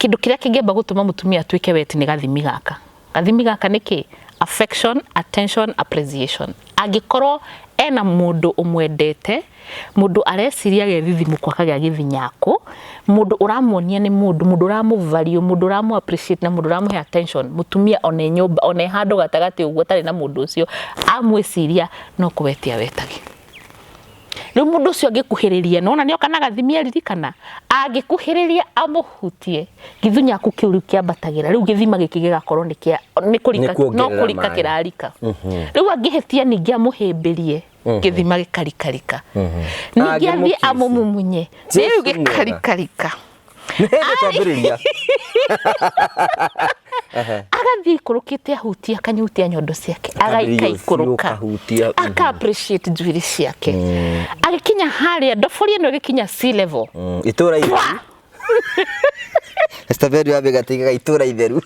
Kĩndũ kĩrĩa kĩngĩamba gũtũma mũtumia atuĩke weti nĩ gathimi gaka. Gathimi gaka nĩ kĩ? Affection, attention, appreciation. Angĩkorwo ena mũndũ ũmwendete, mũndũ areciria agethithimũkwo akagĩa gĩthinyakũ, mũndũ ũramuonia nĩ mũndũ, mũndũ ũramũ value, mũndũ ũramũ appreciate na mũndũ ũramũhe attention, mũtumia ona e nyũmba, ona e handũ gatagatĩ ũguo atarĩ na mũndũ ũcio, amwĩciria no kũwetia awetagia. Rĩu mũndũ ũcio angĩkuhĩrĩria, nĩwona nĩoka na gathimi aririkana, angĩkuhĩrĩria amũhutie, gĩthunyaku kĩu rĩu kĩambatagĩra, rĩu gĩthima gĩkĩ gĩgakorwo nĩ kĩa, nĩ kũrika, Nĩ kuongerera no kũrika maĩ. kĩrarika. Rĩu angĩhĩtia ningĩ amũhĩmbĩrie, gĩthima gĩkarikarika. Ningĩ athiĩ Angĩmũkiss. amũmumunye, Jesu rĩu mwega. gĩkarikarika. Nĩ hĩndĩ twambĩrĩria. Agathiĩ ikũrũkĩte ahutia akanyutia nyondo ciake, Akambĩrĩria agaikaikũrũka, ũthiũ ũkahutia, aka appreciate njuĩrĩ ciake. Agĩkinya harĩa ndobori ĩno ĩgĩkinya sea level. Itũra itheru. Esther wa mĩgatĩ itũra itheru.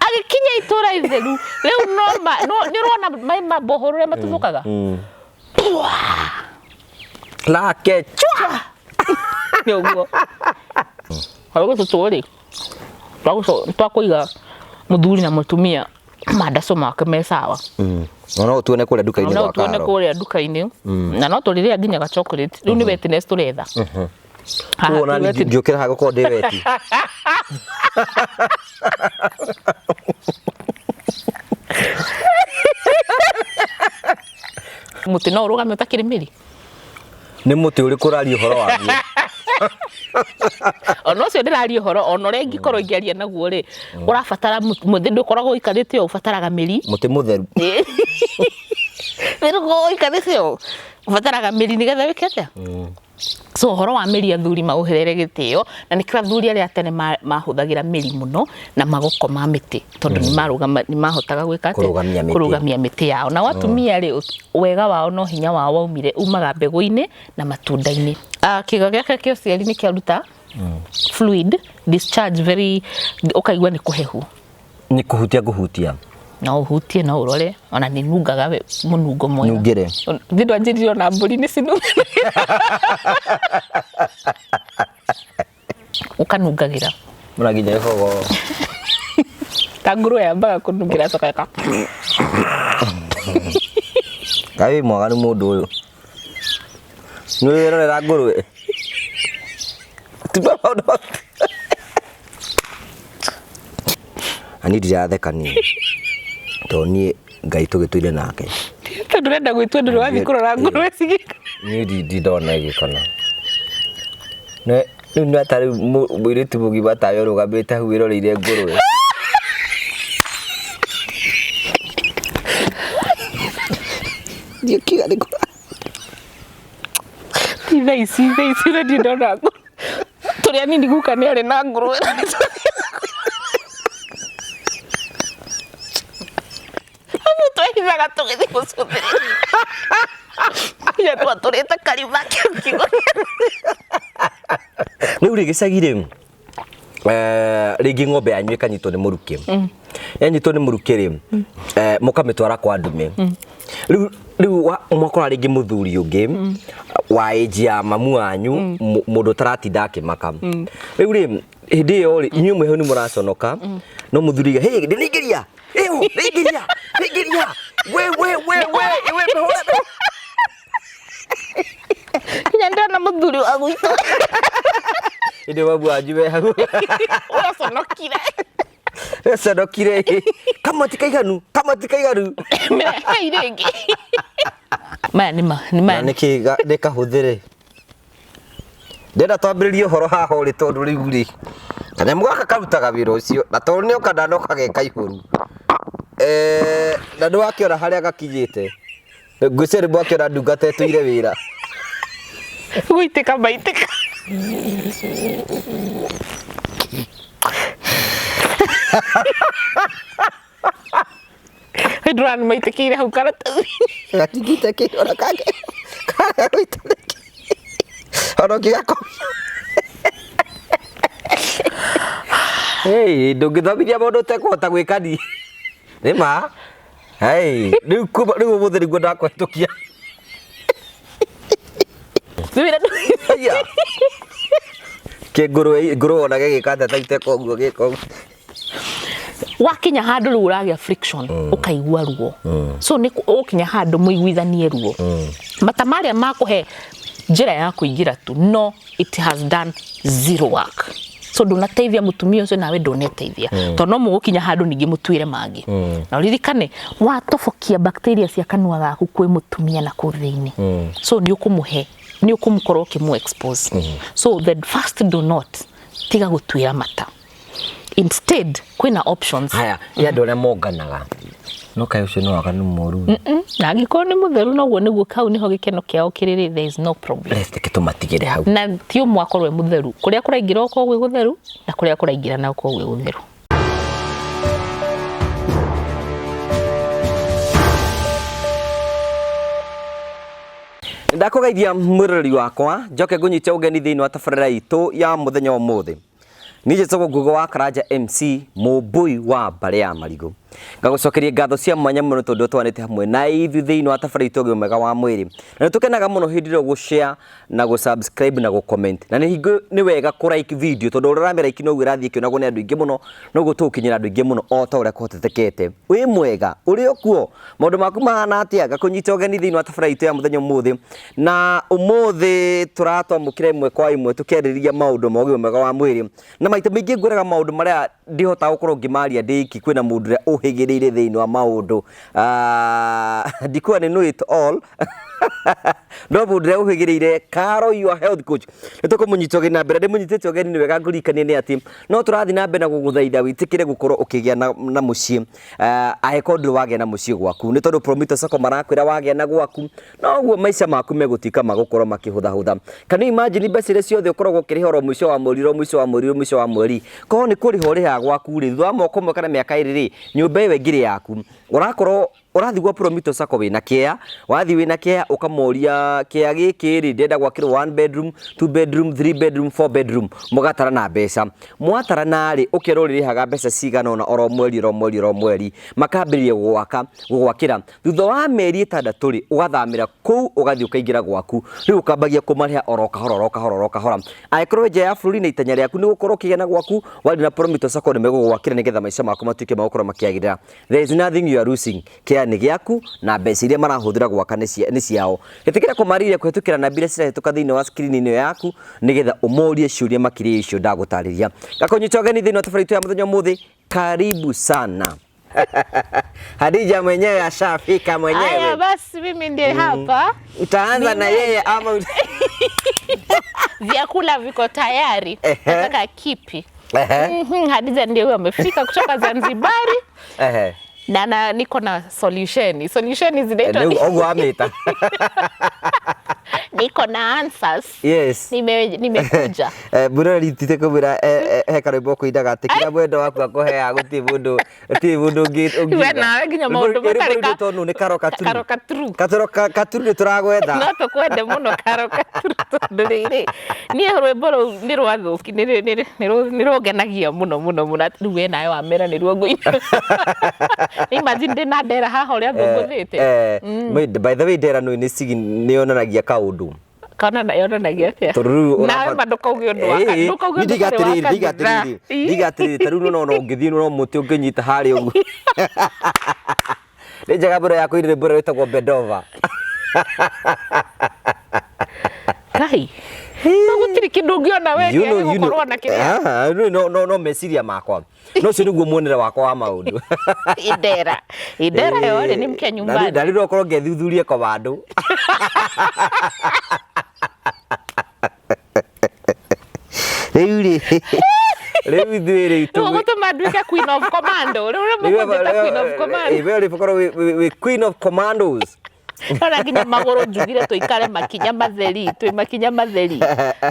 Agĩkinya itũra itheru rĩu no ma- no- nĩ ũrona maĩ ma bohoro ũrĩa matuthũkaga. Lake chwa. Nĩ ũguo harĩ gũtũtũ rĩ twakũiga mũthuri na mũtumia mandaco make me sawa. Na no tuone kũrĩa nduka-inĩ no gwa tuone Karo. kũrĩa nduka-inĩ na no tũrĩrĩa nginya ga chocolate. Rĩu nĩ wetness tũretha. Haha Kuona ti wetness. ngĩũkĩra haha gũkorwo ndĩ weti. Mũtĩ no ũrũgame ũtakĩrĩ mĩri. Nĩ mũtĩ ũrĩkũ ũraria ũhoro waguo? Ona ũcio ndĩraria ũhoro, ona ũrĩa ingĩkorwo ingĩaria naguo rĩ, ũrabatara mũtĩ ndũkoragwo ũikarĩte ũũ, ũbataraga mĩri. Mũtĩ mũtheru. Nĩ ũkoragwo ũikarĩte ũũ, ũbataraga mĩri nĩgetha wĩke atĩa? So ũhoro wa mĩri athuri maũherere gĩtĩo, na nĩkĩo athuri arĩa a tene mahũthagĩra mĩri mũno na magoko ma mĩtĩ, tondũ nĩ marũgama, nĩ mahotaga gwĩka atĩa? Kũrũgamia mĩtĩ. Kũrũgamia mĩtĩ yao. Nao atumia rĩ, wega wao no hinya wao waumire, umaga mbegũ-inĩ na matunda-inĩ. Ah, kĩga gĩake kĩa ũciari nĩ kĩaruta fluid discharge very, ũkaigua nĩ kũhehu. Nĩ kũhutia ngũhutia. No ũhutie, no ũrore, ona nĩ nungaga we mũnungo mwega. Nungĩre. Thĩ ndwanjĩrire ona mbũri nĩ cinungaga. Ũkanungagĩra. Mũra nginya gĩbogo. Ta ngũrũwe yambaga kũnungĩra acoka ĩka. Kaĩ wĩ mwaganu mũndũ ũyũ. Nĩ ũrerorera ngũrũwe. Tiga maũndũ maku. Na niĩ ndiratheka niĩ. Tondũ niĩ Ngai tũgĩtũire nake. Tondũ ũrenda gwĩtua ndũrĩ wathiĩ kũrora ngũrũwe cigĩka. Niĩ ndindona ĩgĩkona. Rĩu nĩ ta rĩu mũirĩtu mũgima tawe ũrũgamĩte hau wĩroreire ngũrũwe. Ndiũkiuga nĩ kũra. Ti thaa ici, thaa ici na ndirĩ ndona ngũrũwe. Tũrĩ anini guka nĩ arĩ na ngũrũwe. Amu twehithaga tũgĩthiĩ gũcũthĩrĩria. Nginya twatũrĩte karima kĩu kiugo. Rĩu rĩ gĩcagi rĩ rĩngĩ ng'ombe yanyu ĩkanyitwo nĩ mũrukĩ. Yanyitwo nĩ mũrukĩ rĩ, mũkamĩtwara kwa ndume. Rĩu rĩu mwakora rĩngĩ mũthuri ũngĩ wa age ya mamu wanyu, mũndũ ũtaratinda akĩmaka. Rĩu rĩ hĩndĩ ĩyo rĩ inyuĩ mwĩ hau nĩ mũraconoka, no mũthuri auga, hey, ndĩraingĩria ĩyo ndĩraingĩria ndĩraingĩria we we we we we mĩhũre. Nginya ndĩrona mũthuri wa gwitũ. Ĩndĩ mamu wanyu we hau. Ũraconokire. Ũraconokire. Kamwe ti kaiganu, kamwe ti kaiganu. Mĩrehei rĩngĩ. Maya nĩ ma, nĩ maya. Na nĩkĩ nĩ kahũthĩre. Ndĩrenda twambĩrĩrie ũhoro haha ũrĩ tondũ rĩu rĩ, kanyamũ gaka karutaga wĩra ũcio na tondũ nĩoka ndanoka ge kaihũru. Na nĩwakĩona harĩa gakinyĩte. Ngwĩciria nĩ mwakĩona ndungata ĩtũire wĩra. Gũitĩka maitĩka. Ndũrona nĩ maitĩkĩire hau karatathi. Gatingĩita kĩ ona kangĩ. Kaga gũita nĩkĩ. Ona ũngĩgakomia. Hey, ndũngĩthomithia mũndũ ũtekũhota gwĩka ni. Nĩ ma. Hey, rĩu kuma rĩu ũmũthĩ nĩguo ndakũhetũkia. Wĩra Aya. Kĩ ngũrwe ngũrwe ona gĩgĩka atĩa ta iteka ũguo gĩka ũguo. Wakinya handũ rĩu ũragĩa friction, ũkaigua ruo. So nĩ ũgũkinya handũ mũiguithanie ruo. Mata marĩa makũhe njĩra ya kũingĩra tu, no it has done zero work. So ndũnateithia mũtumia ũcio, nawe ndũneteithia, tondũ no mũgũkinya handũ ningĩ mũtuĩre mangĩ. Na ũririkane watobokia bacteria cia kanua gaku kwĩ mũtumia na kũu thĩinĩ, so nĩ ũkũmũhe, nĩ ũkũmũkorwo ũkĩmũ expose. So the first, do not, tiga gũtuĩra mata. Instead kwĩna options. Haya, ya andũ arĩa monganaga no kaĩ ũcio nĩ waganu mũru. Na angĩkorwo nĩ mũtheru, noguo nĩguo kau nĩho gĩkeno kĩao kĩrĩrĩ, there is no problem. Reke tũmatigĩre hau. Na ti ũmwe akorwo e mũtheru, kũrĩa kũraingĩra gũkorwo gwĩ gũtheru na kũrĩa kũraingĩra na gũkorwo gwĩ gũtheru. Ndakũgeithia mwĩroreri wakwa, njoke ngũnyite ũgeni thĩinĩ wa tabarĩra itũ ya mũthenya wa ũmũthĩ. Niĩ njĩtagwo Ngugo wa Karanja MC, mũmbũi wa mbarĩ ya marigũ. Ngagũcokeria ngatho cia mwanya mũno tondũ twanĩte hamwe na ithuĩ thĩinĩ wa tabarĩra itũ ũgima mwega wa mwĩrĩ. Na nĩ tũkenaga mũno hĩndĩ ĩrĩa ũgũ-share na gũ-subscribe na gũ-comment. Na nĩ hingo nĩ wega kũ-like video tondũ ũrĩa ũramĩ-like noguo ĩrathiĩ ĩkĩonagwo nĩ andũ aingĩ mũno, noguo tũgũkinyĩra andũ aingĩ mũno o ta ũrĩa kũhotekekete. Wĩ mwega? Ũrĩ o kuo? Maũndũ maku mahana atĩa? Ngakũnyita ũgeni thĩinĩ wa tabarĩra itũ ya mũthenya ũmũthĩ. Na ũmũthĩ tũratwamũkĩra ĩmwe kwa ĩmwe tũkĩarĩrĩria maũndũ ma ũgima mwega wa mwĩrĩ. Na maita maingĩ ngwĩraga maũndũ marĩa ndihotaga gũkorwo ngĩmaria ndĩ iki, kwĩna mũndũ ũrĩa ũhĩgĩrĩire thĩinĩ wa maũndũ. Ndikuga nĩ know it all no mũndũ ũrĩa ũhĩgĩrĩire, Caro your health coach, nĩ tũkũmũnyita ũgeni. Na mbere ndĩmũnyitĩte ũgeni, nĩ wega ngũririkanie nĩ atĩ no tũrathiĩ na mbere na gũgũthaitha wĩtĩkĩre gũkorwo ũkĩgĩa na mũciĩ, angĩkorwo ndũrĩ wagĩa na mũciĩ gwaku, nĩ tondũ Promito Sacco marakwĩra wagĩa na gwaku noguo maica maku megũtuĩka magũkorwo makĩhũthahũtha. Can you imagine mbeca iria ciothe ũkoragwo ũkĩrĩha oro mũico wa mweri, oro mũico wa mweri, oro mũico wa mweri, korwo nĩ kũrĩha ũrĩhaga gwaku rĩ, thutha wa mwaka ũmwe kana mĩaka ĩrĩ rĩ, nyũmba ĩyo ĩngĩrĩ yaku. Ũrakorwo ũrathiĩ gwa Promito Sacco wĩna kĩea, wathiĩ wĩna kĩea ũkamoria kĩea gĩkĩ rĩ, ndĩrenda gwakĩrwo one bedroom, two bedroom, three bedroom, four bedroom, mũgatarana mbeca. Mwatarana rĩ, ũkerwo ũrĩrĩhaga mbeca cigana ũna oro mweri, oro mweri, oro mweri, makambĩrĩria gwaka gũgwakĩra. Thutha wa mĩeri 6 rĩ, ũgathamĩra kũu ũgathiĩ ũkaingĩra gwaku. Rĩu ũkambagia kũmarĩha oro kahora, oro kahora, oro kahora. Angĩkorwo wĩ nja ya bũrũri na itanya rĩaku nĩ gũkorwo ũkĩgĩa na gwaku, wathiĩ na Promito Sacco nĩ megũgwakĩra nĩgetha maica maku matuĩke ma gũkorwo makĩagĩrĩra. There is nothing you are losing. Kĩa nĩ gĩaku na mbeca iria marahũthĩra gwaka nĩ ciao. Ĩtĩkĩra kũmarĩria kũhĩtũkĩra namba iria cirahĩtũka thĩinĩ wa screen ĩno yaku nĩgetha ũmorie ciũria makĩria icio ndagũtarĩria. Ngakũnyita ũgeni thĩinĩ wa tabarĩra itũ ya mũthenya ũmũthĩ. Karibu sana. Hadija mwenyewe ashafika mwenyewe. Haya basi, mimi ndiye hapa. Utaanza na yeye ama Vyakula viko tayari. Ehe. Nataka kipi? Ehe. Hadiza ndiye huyo amefika kutoka Zanzibari. Na niko na solution. Solution zinaitwa Rĩu ũguo amĩta. Niko na answers. Yes. Nimekuja. Mũrori tite kũmwĩra he karwĩmbo kũinaga atĩ kĩrĩa mwendwa waku akũheaga gũtirĩ mũndũ, gũtirĩ mũndũ ũngĩ We nawe nginya maũndũ matarĩ tondũ nĩ karo katuru. Karo katuru. Katoro katuru nĩ tũragwetha. No tũkwende mũno karo katuru, tondũ rĩrĩ niĩ rwĩmbo rũu nĩ rwathũki, nĩ rũngenagia mũno mũno mũno. Rĩu we nawe wamera nĩruo ngũina. Imagine ndĩna ndera haha ũrĩa thũngũthĩte. By the way, ndera nĩ cigi nĩ yonanagia kaũndũ. Kana yonanagia atĩa? Tondũ rĩu Nawe ma ndũkauge ũndũ wa ndũkauge ũndũ ndiga ũtarĩ wa atĩrĩrĩ, ndiga kanitha. atĩrĩrĩ, ndiga atĩrĩrĩ, ta rĩu no no ũngĩthiĩ no mũtĩ ũngĩnyita harĩa ũguo. Nĩ njega mũno ya kũina rwĩmbo rũrĩa rwĩtagwo Bedova. Kai. No gũtirĩ kĩndũ ũngĩona we You know, you know. gũkorwo na kĩrĩa. Ah, no, no, no meciria makwa. No ũcio nĩguo muonere wakwa wa maũndũ. Indera. Indera yo rĩ nĩ mke nyumbani. Na rĩu no ũkorwo ngethuthuria komando. Rĩu rĩ, rĩu ithuĩ rĩ Rĩu ũgũtũma nduĩke queen of commando. Rĩu rĩ mũkũnjĩta queen of commando. We ũrĩkorwo wĩ queen of commandos. Ona nginya magũrũ njugire tũikare makinya matheri, twĩ makinya matheri.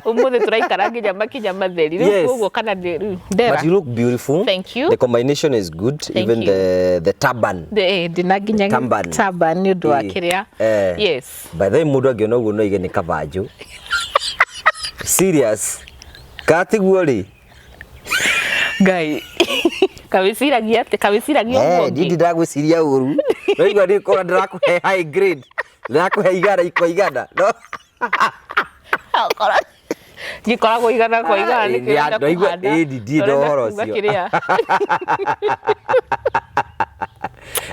Ũmũthĩ tũraikara nginya makinya matheri. Rĩu Yes. koguo kana rĩu ndera. But you look beautiful. Thank you. The combination is good. Thank even you. the turban. Ndĩna nginya Turban. turban nĩ ũndũ wa Eh, kĩrĩa. eh. Yes. By the way, mũndũ angĩona ũguo no aige nĩ kabanjũ. Serious. Katiguo rĩ? Ngai. Kawĩciragia atĩ kawĩciragia ũguo Eh, ũngĩ. ndindi ndagwĩciria ũru. No igua ndĩkorwo ndĩrakũhe high grade. Ndĩrakũhe igana ikwa igana. No. Okorwo Ngĩkoragwo igana kwa igana Ah, nĩkĩo ũrenda ndaigua- kũhanda. ĩĩ, ndirĩ na Ũrenda ũhoro kuuga ũcio. kĩrĩa.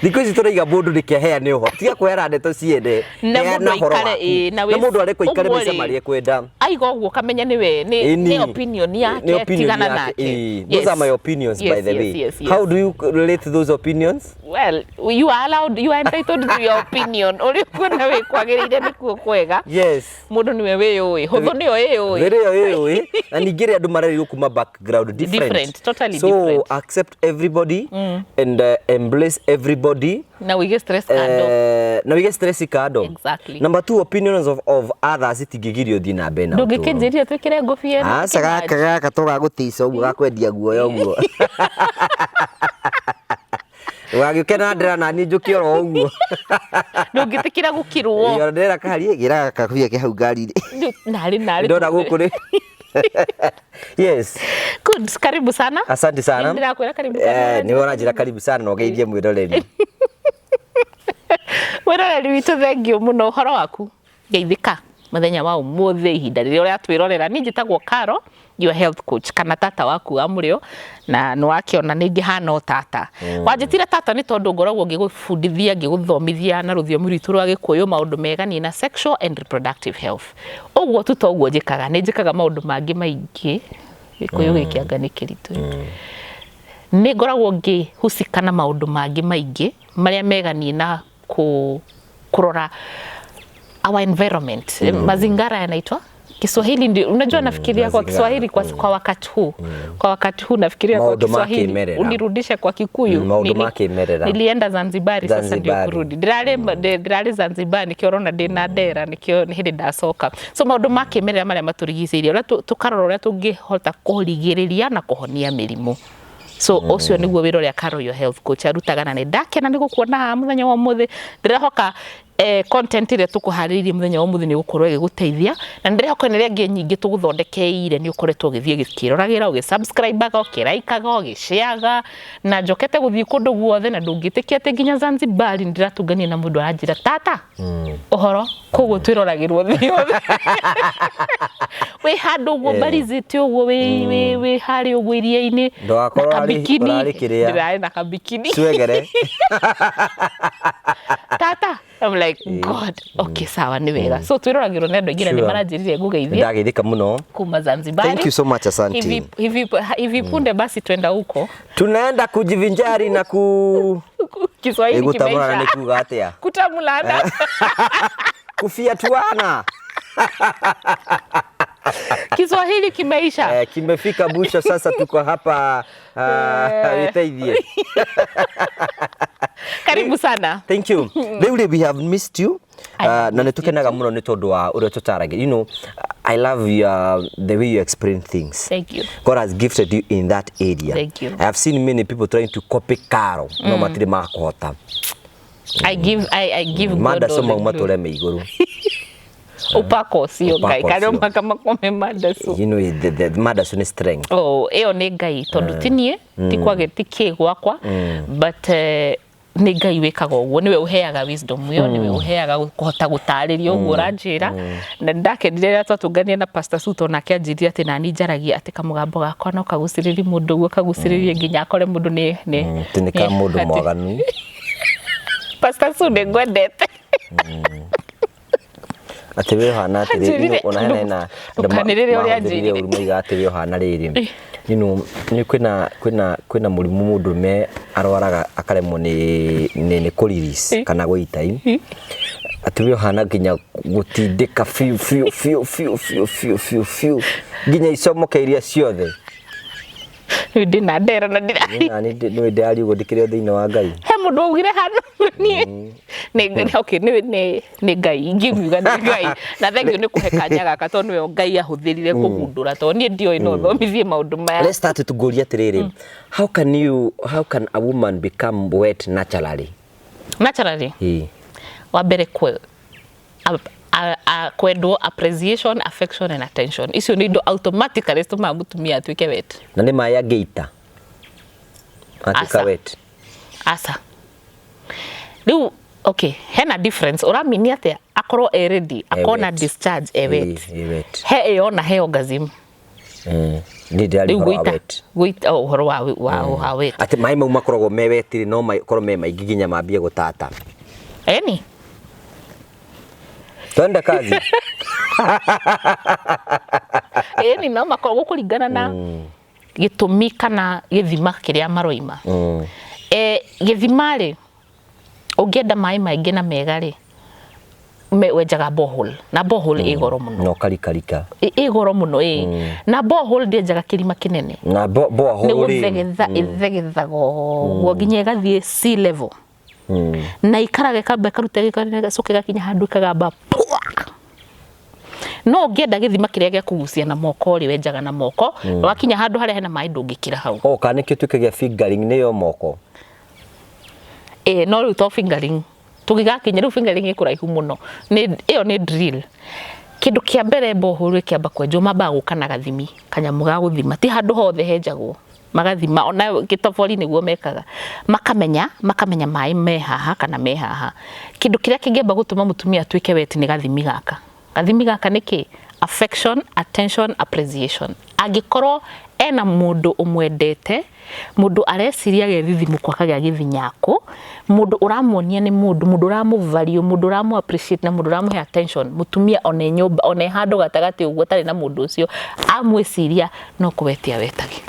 Thikũ ici tũraiga mũndũ nĩkĩ aheane ũhoro, tiga kũheana ndeto ciene. Na mũndũ Heana ũhoro aikare, waku. ĩĩ, na Na mũndũ arekwo aikare ũguo maica rĩ, marĩa ekwenda. Aiga ũguo ũkamenya nĩwe nĩ Ĩni. nĩ opinion Nĩ yake opinion tigana yake, nake. ĩĩ. Those are my opinions, by Yes, the yes, way. yes. How do you relate to those opinions? Well, you are allowed, you are entitled to your opinion. Ũrĩa ũkuona wĩ kwagĩrĩire nĩkuo kwega. Yes. Mũndũ nĩwe wĩyũĩ. Hũthũ nĩyo ĩyũĩ. Rĩrĩa ĩyũĩ na ningĩ rĩ andũ marerirwo kuma background different. Different, totally so, different. Accept everybody and embrace everybody. Na wĩige stress kando. Na wĩige stress kando. Exactly. Number two, opinions of others itingĩgiria ũthiĩ na mbere na ũtũũro. Ndũngĩkĩnjĩria twĩkĩre ngũbia ĩno Aca gaka tũkĩmanji. Gaka to gagũtica ũguo gakwendia guoya ũguo. Wagĩũke na ndĩra nani njũke oro ũguo. Ndũngĩtĩkĩra gũkirwo. Ĩyo ndĩra kaharie gĩra gakabia ke hau ngari-inĩ. Narĩ narĩ. Ndona gũkũ rĩ. Yes. Good, karibu sana. Asante sana. Nĩndĩrakwĩra karibu sana. Eh, nĩwe ũranjĩra karibu sana na ũgeithie mwĩroreri. Mwĩroreri witũ thengiũ mũno ũhoro waku geithĩka mũthenya wa ũmũthĩ ihinda rĩrĩa ũratwĩrorera. Niĩ njĩtagwo Caro, your health coach kana tata waku wa mũrĩo, na nĩ wakĩona nĩ ngĩhana o tata. Wanjĩtire tata nĩ tondũ ngoragwo ngĩgũbundithia ngĩgũthomithia na rũthiomi rwitũ rwa Gĩkũyũ maũndũ meganie na sexual and reproductive health. Ũguo tu toguo njĩkaga, nĩ njĩkaga maũndũ mangĩ maingĩ. Gĩkũyũ gĩkĩ anga nĩ kĩritũ. Nĩ ngoragwo ngĩhusika na maũndũ mangĩ maingĩ marĩa meganie na kũrora our environment. Mazingara yanaitwa Kiswahili ndio unajua. Nafikiria kwa mazingira. Kiswahili kwa wakati huu, kwa wakati huu nafikiria kwa Maũndũ ma Kiswahili, kĩmerera. unirudishe kwa Kikuyu. Maũndũ ma kĩmerera. Nilienda Zanzibari, sasa ndio Zanzibari. kurudi ndirarĩ ndirarĩ Zanzibar nikĩo ũrona ndĩna ndera nikĩo nĩ hĩndĩ ndacoka. So maũndũ ma kĩmerera marĩa matũrigicĩirie, ũrĩa tũkarora ũrĩa tũngĩhota kũrigĩrĩria na kũhonia mĩrimũ. So ũcio nĩguo wĩra ũrĩa Caro your health coach arutaga, na nĩ ndakena nĩ gũkuona haha mũthenya wa ũmũthĩ. Ndĩrehoka content ĩrĩa tũkũharĩrĩirie mũthenya wa ũmũthĩ nĩ gũkorwo ĩgĩgũteithia, na nĩ ndĩrehoka ĩrĩa ĩngĩ nyingĩ tũgũthondekeire nĩ ũkoretwo ũgĩthiĩ ũkĩroragĩra, ũgĩsubscribaga, ũkĩraikaga, ũgĩshareaga. Na njokete gũthiĩ kũndũ guothe na ndũngĩtĩkia atĩ nginya Zanzibar nĩ ndĩratũngania na mũndũ aranjĩra tata ũhoro. Koguo twĩroragĩrwo thĩ yothe, wĩ handũ ũguo mbarizĩte ũguo, wĩ harĩa ũguo iria-inĩ Ndũgakorwo na kabikini. Ũrarĩ kĩrĩa? Ndĩrarĩ na kabikini. Cwegere. Tata, I'm like, God, okay, sawa, nĩ wega. So twĩroragĩrwo nĩ andũ aingĩ na nĩ maranjĩrire ngũgeithie Ndageithĩka mũno. Kuma Zanzibar. Thank you so much, asante. Hivi punde basi twenda huko. Tunaenda kujivinjari na ku Kiswahili Gũtamũrana nĩ kimeisha. kuga atĩa? Kutamulana. Kufiatuana. Kiswahili kimeisha. Eh, kimefika mwisho sasa tuko hapa witeithie. Karibu sana. Thank you. Rĩu rĩ, we have missed you. I have Na nĩ tũkenaga mũno nĩ tondũ wa ũrĩa tũtaragia. I love the way you explain things. Thank you. God has gifted you in that area. Thank you. I have seen many people trying to copy Caro, no matirĩ makũhota. I give God Mandaco all the mau glory. matũreme igũrũ. Upako ũcio Ngai Upako karĩa ũcio. maka makome mandaco. The mandaco nĩ strength. Oh, ĩyo nĩ Ngai tondũ ti niĩ, ti kwage, ti kĩ gwakwa, but nĩ Ngai wĩkaga ũguo, nĩwe ũheaga wisdom ĩyo, nĩwe ũheaga kũhota gũtarĩria ũguo ũranjĩra. Na ndakenire rĩrĩa twatũngania na Pastor Suto nake anjĩrire atĩ nani njaragia atĩ kamũgambo gakwa no kagucĩrĩrie mũndũ ũguo, kagucĩrĩrie nginya akore mũndũ nĩ Atĩ nĩ ka mũndũ mwaganu. Pastor Su, nĩ ngwendete. Atĩ wĩ ũhana atĩrĩ, Anjĩrire, ona hena hena ndũkanĩrĩre ũrĩa mahũthĩrire anjĩrire. ũru moiga atĩ wĩ ũhana rĩrĩ. Nĩ kwĩna mũrimũ mũndũrũme arwaraga akaremwo nĩ kũ release kana gũita atĩ wĩ ũhana nginya gũtindĩka biũ biũ biũ biũ biũ biũ biũ biũ nginya icomoke iria ciothe. Rĩu ndĩna ndera na ndĩra Nani nĩ ndĩraria ũguo ndĩkĩrĩ o thĩinĩ wa Ngai. He mũndũ augire hano niĩ nĩ okay, nĩ Ngai ingiuga, nĩ Ngai, na thank you nĩ kũhe kanya gaka tondũ nĩwe Ngai ahũthĩrire kũgundũra tondũ niĩ ndioĩ no thomithie maũndũ maya. Let's start tũngũria atĩrĩrĩ, how can a woman become wet naturally? Naturally? Ĩĩ. Wa mbere kwendwo, appreciation, affection and attention. Icio nĩ indo automatically citũmaga mũtumia atuĩke wet. Na nĩ maĩ angĩita atuĩka Aca. wet? Aca, rĩu okay, hena difference. Ũramini atĩa? Akorwo e ready, akorwo na wet. Discharge e wet. Ĩ, ĩ wet. He ĩyo na he orgasm. Niĩ ndĩraria Rĩu ũhoro wa gũita wet. Gũita, oh, ũhoro wa wet. Atĩ maĩ mau makoragwo me wet rĩ, no makorwo me maingĩ nginya mambie gũtata. Eni. Twende kazi. Ĩni, no makorwo gũkũringana na gĩtũmi kana gĩthima kĩrĩa maroima. Gĩthima rĩ, ũngĩenda maĩ maingĩ na mega rĩ, wenjaga borehole, na borehole ĩ goro mũno. Na ũkarikarika. Ĩ goro mũno, ĩ, na borehole ndĩenjaga kĩrima kĩnene. Na nĩ borehole rĩ. Gũthegetha ĩthegethaga ũguo nginya ĩgathiĩ sea level, na ikaraga ĩkamba ĩkaruta gĩko, ĩgacoka ĩgakinya handũ ĩkagamba pwa. No ũngĩenda gĩthima kĩrĩa gĩa kũgucia na moko rĩ, wenjaga na moko, wakinya handũ harĩa hena maĩ ndũngĩkĩra hau. O kana nĩkĩo tuĩke gĩa fingering nĩyo moko. Ĩ, no rĩu to fingering tũgĩgakinya rĩu, fingering ĩ kũraihu mũno. Nĩ ĩyo nĩ drill. Kĩndũ kĩa mbere, borehole ĩkĩamba kwenjwo, mambaga gũka na gathimi, kanyamũ ga gũthima. Ti handũ hothe henjagwo, magathima ona gĩtobori nĩguo mekaga, makamenya maĩ me haha kana me haha. Kĩndũ kĩrĩa kĩngĩamba gũtũma mũtumia atuĩke wet nĩ gathimi gaka. Gathimi gaka nĩ kĩ? Affection, attention, appreciation. Angĩkorwo ena mũndũ ũmwendete, mũndũ areciria gethithimũko akagĩa gĩthinyakũ, mũndũ ũramuonia nĩ mũndũ, mũndũ ũramũ value, mũndũ ũramũ appreciate na mũndũ ũramũhe attention, mũtumia one nyũmba one handũ gatagatĩ ũguo atarĩ na mũndũ ũcio amwĩciria, no kũwetia wetagi.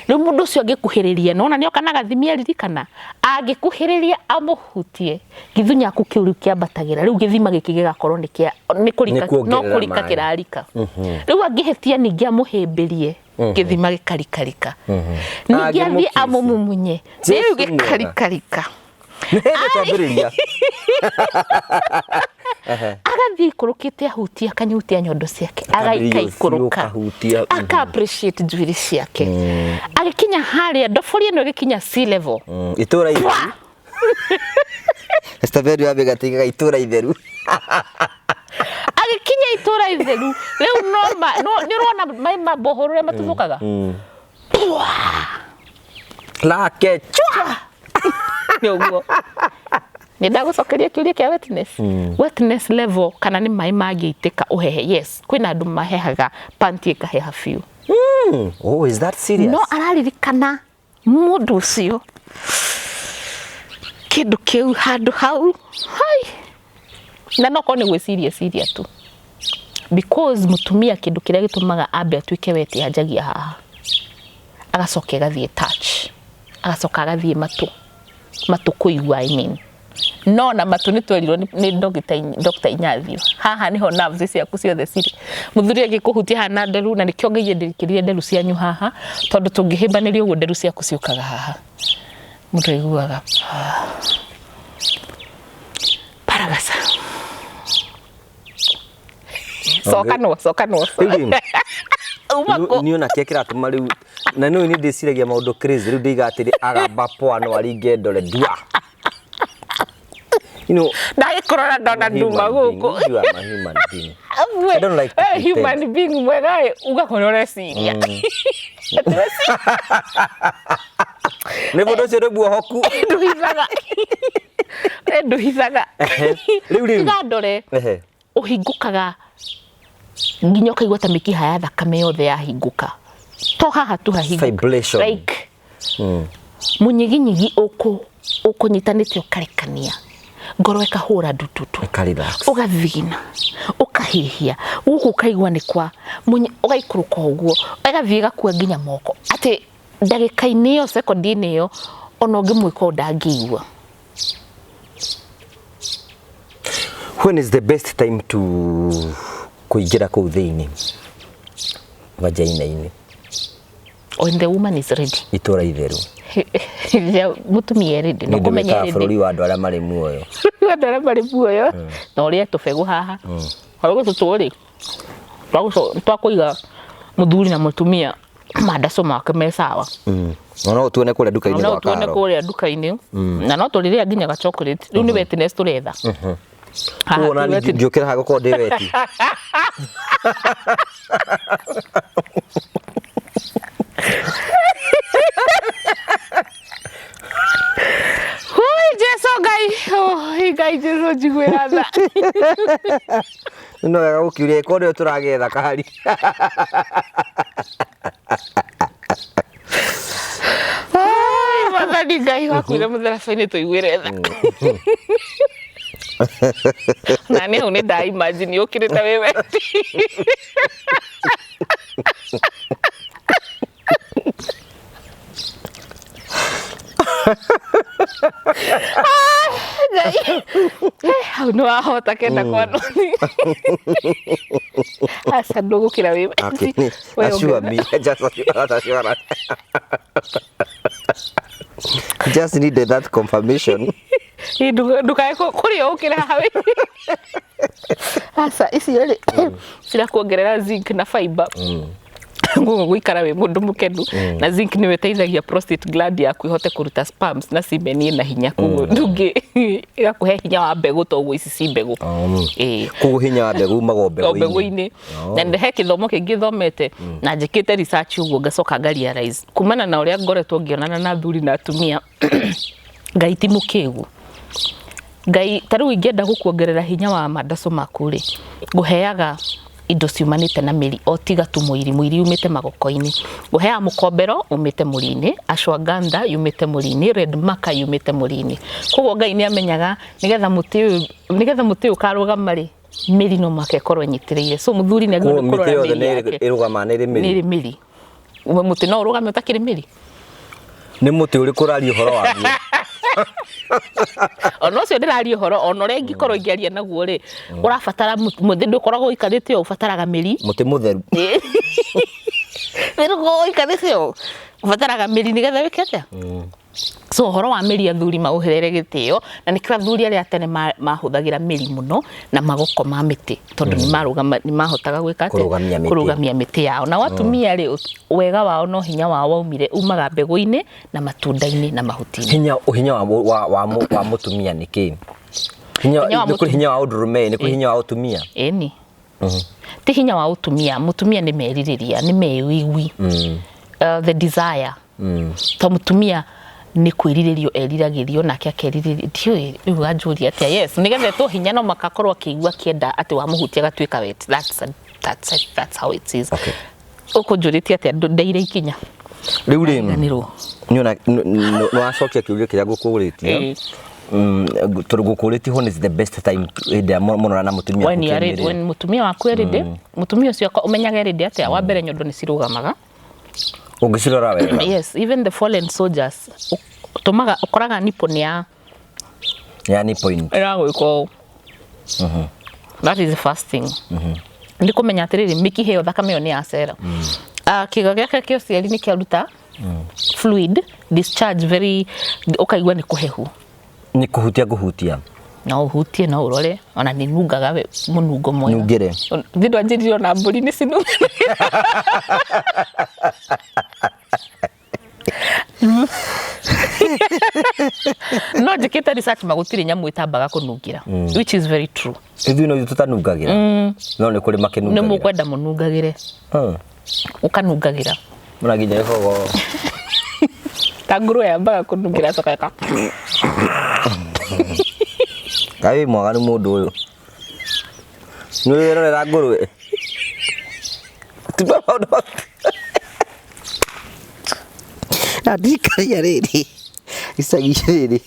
Rĩu mũndũ ũcio angĩkuhĩrĩria, nona nĩoka na gathimi, aririkana, angĩkuhĩrĩria amũhutie, gĩthunyaku kĩu rĩu kĩambatagĩra. Rĩu gĩthima gĩkĩ gĩgakorwo nĩ kĩa nĩ kũrika. Nĩ kuongerera No kũrika. Maĩ. Kĩrarika. Rĩu angĩhĩtia ningĩ amũhĩmbĩrie, gĩthima gĩkarikarika. Ningĩ athiĩ Angĩmũkiss. amũmumunye, Jesu rĩu mwega. gĩkarikarika. Nĩ hĩndĩ twambĩrĩria. Agathiĩ ikũrũkĩte, ahutia, akanyutia nyondo ciake. Akambĩrĩria Agaika ũthiũ, ikũrũka. ũkahutia, Aka appreciate njuĩrĩ ciake. Agĩkinya harĩa ndobori ĩno ĩgĩkinya sea level. Itũra itheru. Esther wa mĩgate itũra itheru. Agĩkinya itũra itheru rĩu, no nĩ ũrona maĩ ma borehole ũrĩa matuthũkaga. Lake chwa. Nĩ ũguo nĩ ndagũcokeria kĩũria kĩa wetness, wetness level, kana nĩ maĩ mangĩitĩka ũhehe. Yes, kwĩna andũ mahehaga panty ĩkaheha biũ. Oh, is that serious? No araririkana mũndũ ũcio, kĩndũ kĩu, handũ hau hai, na no korwo nĩ gwĩciria ciria tu, because mũtumia kĩndũ kĩrĩa gĩtũmaga ambe atuĩke wet anjagia haha, agacoka ĩgathiĩ touch, agacoka agathiĩ matũ, matũ kũigua, I mean. No na matũ nĩ twerirwo nĩ Dr. Inyathiũ, haha nĩho nerves ciaku ciothe cirĩ. Mũthuri angĩkũhutia haha na nderu, na nĩkĩo ngai endĩkĩrire nderu cianyu haha, tondũ tũngĩhĩmbanĩria ũguo nderu ciaku ciũkaga haha, mũndũ aiguaga paragasa. Cokanwo, cokanwo. Rĩu rĩ, uma kũ? Niĩ ona kĩrĩa kĩratũma rĩu na nĩ nĩ ndĩciragia maũndũ crazy rĩu, ndĩiga atĩrĩ, agamba poa no aringe ndore ndua. You know, Ndagĩkũrora ndona nduma gũkũ. You are a human being. I don't like to Eh, pretend. Human being mwega ĩ, ugakorwo ũreciria. Nĩ mũndũ ũcio nĩ muohoku. Ndũhithaga. Eh, ndũhithaga. Rĩu rĩu. Tiga ndore. Ehe. Ũhingũkaga nginya ũkaigua ta mĩkiha ya thakame yothe yahingũka, to haha tu hahingũka. Vibration. Like mũnyiginyigi ũkũnyitanĩte ũkarekania, ngoro ĩkahũra ndututu. Ĩka relax. Ũgathigina, ũkahihia gũkũ, ũkaigua nĩ kwa ũgaikũrũka ũguo, ĩgathiĩ ĩgakua nginya moko, atĩ ndagĩka-inĩ ĩyo, sekondi-inĩ ĩyo, ona ũngĩmwĩka ũũ ndangĩigua. When is the best time to kũingĩra kũu thĩinĩ vagina-inĩ? When the woman is ready. Itũra itheru. Rĩrĩa mũtumia e ready. Nĩ No ũndũ kũmenya wĩkaga ready. Bũrũri wa andũ arĩa marĩ muoyo. Andũ arĩa marĩ muoyo na ũrĩe tũbegũ haha, tũbegũ tũtũ rĩ, twakũiga mũthuri na mũtumia mandaco make me sawa. Na no tuone kũrĩa nduka-inĩ no gwa tuone Karo. Kũrĩa nduka-inĩ, na no tũrĩrĩa nginya ga chocolate. Rĩu nĩ wetness tũretha haha. Kuona ti wetness. Ngĩũkĩra haha gũkorwo ndĩ wet. Hui, Jesu Ngai. Oh, Ngai Jesu njiguĩra tha. No wega gũkiuria ĩkorwo nĩyo tũragetha kahari. Ai, Mwathani Ngai wakuire mũtharaba-inĩ tũiguĩre tha. Na nĩ hau nĩ nda imagine ũkĩrĩte wĩ wendi. Ngai. Hau nĩ wahota kenda kwa noni. Aca ndũgũkĩra wĩ Okay. wendi. We Assure ongerera. me. Just assurance. Just needed that confirmation. Ĩ, ndukae kũrĩa ũkĩra haha wĩ. Aca icio rĩ cirakuongerera zinc na fiber. Koguo gũikara wĩ mũndũ mũkenu na zinc nĩyo ĩteithagia prostate gland yaku ĩhote kũruta sperms na semen ĩna hinya, koguo ndũngĩ ĩgakũhe hinya wa mbegũ toguo ici ci mbegũ. Ĩĩ. Koguo hinya wa mbegũ umaga o O mbegũ-inĩ. mbegũ-inĩ. Na nĩ he gĩthomo kĩngĩ thomete na njĩkĩte research ũguo ngacoka nga realize kumana na ũrĩa ngoretwo ngĩonana na athuri na atumia, Ngai ti mũkĩgu. Ngai ta rĩu ingĩenda gũkuongerera hinya wa mandaco maku rĩ, ngũheaga indo ciumanĩte na mĩri o tiga tu mũiri, mũiri umĩte magoko-inĩ. Ngũheaga mũkombero umĩte mũri-inĩ, ashwagandha yumĩte mũri-inĩ, red maca yumĩte mũri-inĩ. Koguo Ngai nĩ amenyaga nĩgetha mũtĩ ũyũ, nĩgetha mũtĩ ũyũ ũkarũgama rĩ, mĩri no mũhaka ĩkorwo ĩnyitĩrĩire. So mũthuri nĩ agĩrĩirwo nĩ Koguo mĩtĩ kũrora yothe mĩri nĩ yake. ĩrũgamaga nĩ ĩrĩ Nĩ mĩri. ĩrĩ mĩri. Mũtĩ no ũrũgame ũtakĩrĩ mĩri? Nĩ mũtĩ ũrĩkũ ũraria ũhoro waguo? Ona ũcio ndĩraria ũhoro, ona ũrĩa ingĩkorwo ingĩaria naguo rĩ, ũrabatara mũtĩ ndũkoragwo ũikarĩte ũũ, ũbataraga mĩri. Mũtĩ mũtheru. Ndũkoragwo ũikarĩte ũũ, ũbataraga mĩri nĩgetha wĩke atĩa? So ũhoro wa mĩri athuri maũherere gĩtĩo, na nĩkĩo athuri arĩa a tene mahũthagĩra mĩri mũno na magoko ma mĩtĩ, tondũ nĩ mahotaga gwĩka atĩa? Kũrũgamia mĩtĩ. Kũrũgamia mĩtĩ yao. Nao atumia rĩ, wega wao no hinya wao waumire, umaga mbegũ-inĩ na matunda-inĩ na mahuti-inĩ. Hinya, hinya wa mũtumia nĩ kĩ? Hinya, Hinya wa nĩ kũrĩ mũtumia. hinya wa ũndũrũme, nĩ kũrĩ hinya wa ũtumia? Ĩni. Ti hinya wa ũtumia, mũtumia nĩ merirĩria, nĩ mewĩigwi. The desire. To mũtumia nĩ kwĩrirĩrio eriragĩrio nake akerirĩria, ndiũĩ rĩu wanjũria atĩa. Yes, nĩgetha etwo hinya no makakorwo akĩigua akĩenda atĩ wamũhutia agatuĩka wet. That's it, that's how it is. Okay. Ũkũnjũrĩtie atĩa ndeire ikinya? Rĩu rĩ, Ndanirwo. nĩona nĩ wacokia kĩũria kĩrĩa ngũkũrĩtie. Tondũ ngũkũrĩtie when is the best time hĩndĩ ĩrĩa mũrona na mũtumia When you are waku ready, kĩmĩrĩ? when mũtumia waku e ready, mũtumia ũcio ũmenyaga e ready atĩa? Wa mbere nyondo nĩ cirũgamaga. Ũngĩcirora wega. Yes, even the fallen soldiers ũtũmaga ũkoraga nipple nĩ ya Yani point. ĩragwĩka ũũ. That is the first thing. Nĩ kũmenya atĩrĩrĩ, mĩkiha ĩyo thakame ĩyo nĩ yacera. Kĩga gĩake kĩa ũciari nĩ kĩaruta fluid discharge very, ũkaigua nĩ kũhehu. Nĩ kũhutia ngũhutia. No ũhutie, no ũrore, ona nĩ nungaga we mũnungo mwega. Nungĩre. Thĩ ndwanjĩrire ona mbũri nĩ cinungaga. No njĩkĩte research ma gũtirĩ nyamũ ĩtambaga kũnungĩra, which is very true. Ithuĩ no ithuĩ tũtanungagĩra. No nĩ kũrĩ Nĩ makĩnungagĩra. mũkwenda mũnungagĩre. Ũkanungagĩra. Mũna nginya gĩbogo. Ta ngũrwe yambaga kũnungĩra acoka ĩka. Kaĩ wĩ mwaganu mũndũ ũyũ. Nĩ wĩrorera ngũrwe. Tiga maũndũ maku. Ndirikania rĩrĩ, icagi rĩrĩ,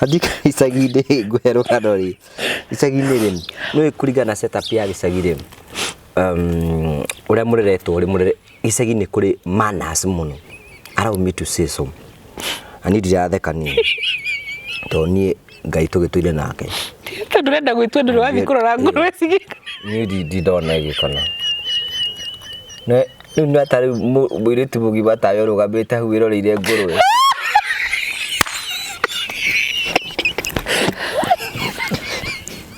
ndirikania icagi-inĩ ngũhe rũgano rĩ, icagi-inĩ rĩ, nĩũĩ kũringana na setup ya gĩcagi rĩ, ũrĩa mũreretwo rĩ, mũrere gĩcagi nĩ kũrĩ manners mũno, allow me to say so, na niĩ ndiratheka niĩ, tondũ niĩ Ngai tũgĩtũire nake. Tondũ ũrenda gwĩtua ndũrĩ wathiĩ kũrora ngũrwe cigĩka. Niĩ ndindona ĩgĩkona. Rĩu nĩ ta rĩu mũirĩtu mũgima tawe ũrũgamĩte hau wĩroreire ngũrwe.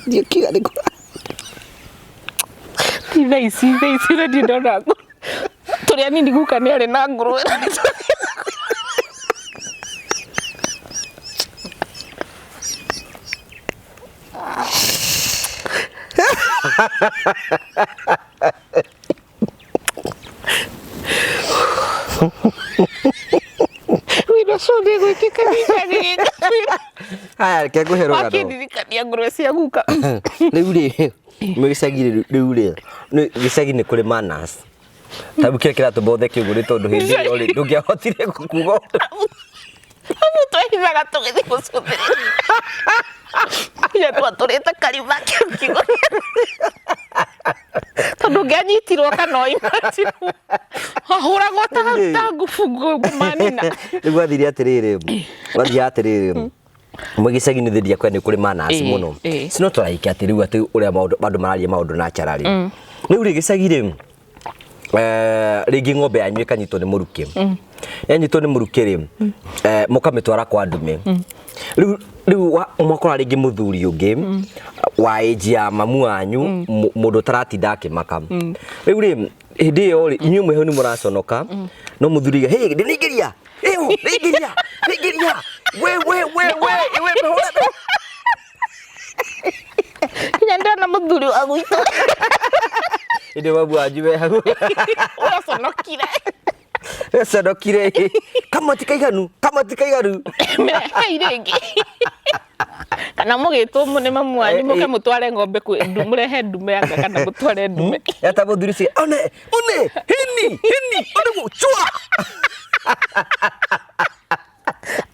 Ndiũkiuga nĩ kũra. Ti thaa ici, thaa ici ũrĩa ndindona ngũrwe. Tũrĩ anini guka nĩ arĩ na ngũrwe. Wĩra Show nĩ ĩgwĩkĩka ningĩ. Haya, reke ngũhe rũgano. Wakĩndirikania ngũrwe cia guka. Rĩu rĩ, mwĩ gĩcagi rĩu rĩ, gĩcagi nĩ kũrĩ manners. Ta rĩu kĩrĩa kĩratũma ũtheke ũguo nĩ tondũ hĩndĩ ĩyo rĩ, ndũngĩahotire kuga ũndũ. Amu twehithaga tũgĩthiĩ gũcũthĩrĩria. Nginya twatũrĩte karima kĩu kiugo. Tondũ ũngĩanyitirwo kana ũimatirwo. Wahũragwo ta ta ngubu manina. Rĩu gwathire atĩrĩrĩ, gwathiaga atĩrĩrĩ, mwĩ gĩcagi nĩ thĩndia kwa nĩ kũrĩ manners mũno. It's not like atĩ rĩu atĩ ũrĩa maũndũ andũ mararia maũndũ naturally. Rĩu rĩ gĩcagi rĩ, rĩngĩ ng'ombe yanyu ĩkanyitwo nĩ mũrukĩ. Yanyitwo nĩ mũrukĩ rĩ, mũkamĩtwara kwa ndume. Rĩu mwakora rĩngĩ mũthuri ũngĩ wa age ya mamu wanyu, mũndũ ũtaratinda akĩmaka. Rĩu rĩ, hĩndĩ ĩyo rĩ, inyuĩ mwĩ hau nĩ mũraconoka, no mũthuri auga, "Hey, ndĩnaingĩria, ĩyo, ndĩnaingĩria, ndĩnaingĩria, we we we we we mĩhũre." Nginya ndĩrona mũthuri wa gwitũ. Hĩndĩ ĩyo mamu wanyu me hau. Ũraconokire. Aconokire. Kama ti kaiganu, kama ti kaiganu. Mehei rĩngĩ. Kana mũgĩtwo nĩ mamu wanyu mũke mũtware ng'ombe mũrehe ndume anga kana mũtware ndume. Eta mũthuri ũcio, one, one, hini, hini, one, chua.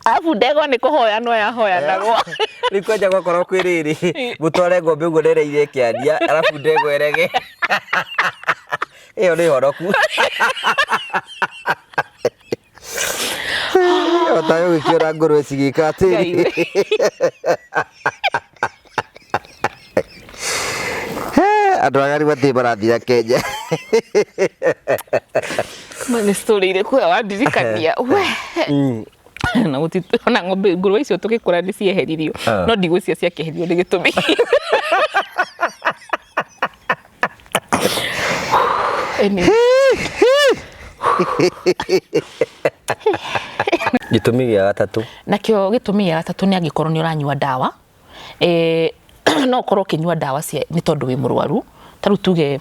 Arabu ndegwa nĩ kũhoyanwo yahoyanagwo. Rĩu kwanja gwakorwo kwĩ rĩrĩ, mũtware ng'ombe ũguo nereire ĩkĩaria, arabu ndegwa ĩrege. Ĩyo nĩ horoku. Otawe ũgĩkĩona ngũrwe cigĩka atĩrĩ. Andũ agari matirĩ marathira Kenya. Ma nĩ story irĩkũ we wandirikania we. Na gũti ona ng'ombe ngũrwe icio tũgĩkũra nĩ cieheririo. No ndigwĩciria ciakĩeherio nĩ gĩtũmi. Anyway. Gĩtũmi gĩa gatatũ. Nakĩo gĩtũmi gĩa gatatũ nĩ angĩkorwo nĩ ũranyua ndawa, no ũkorwo ũkĩnyua ndawa cia nĩ tondũ wĩ mũrwaru, ta rĩu tuge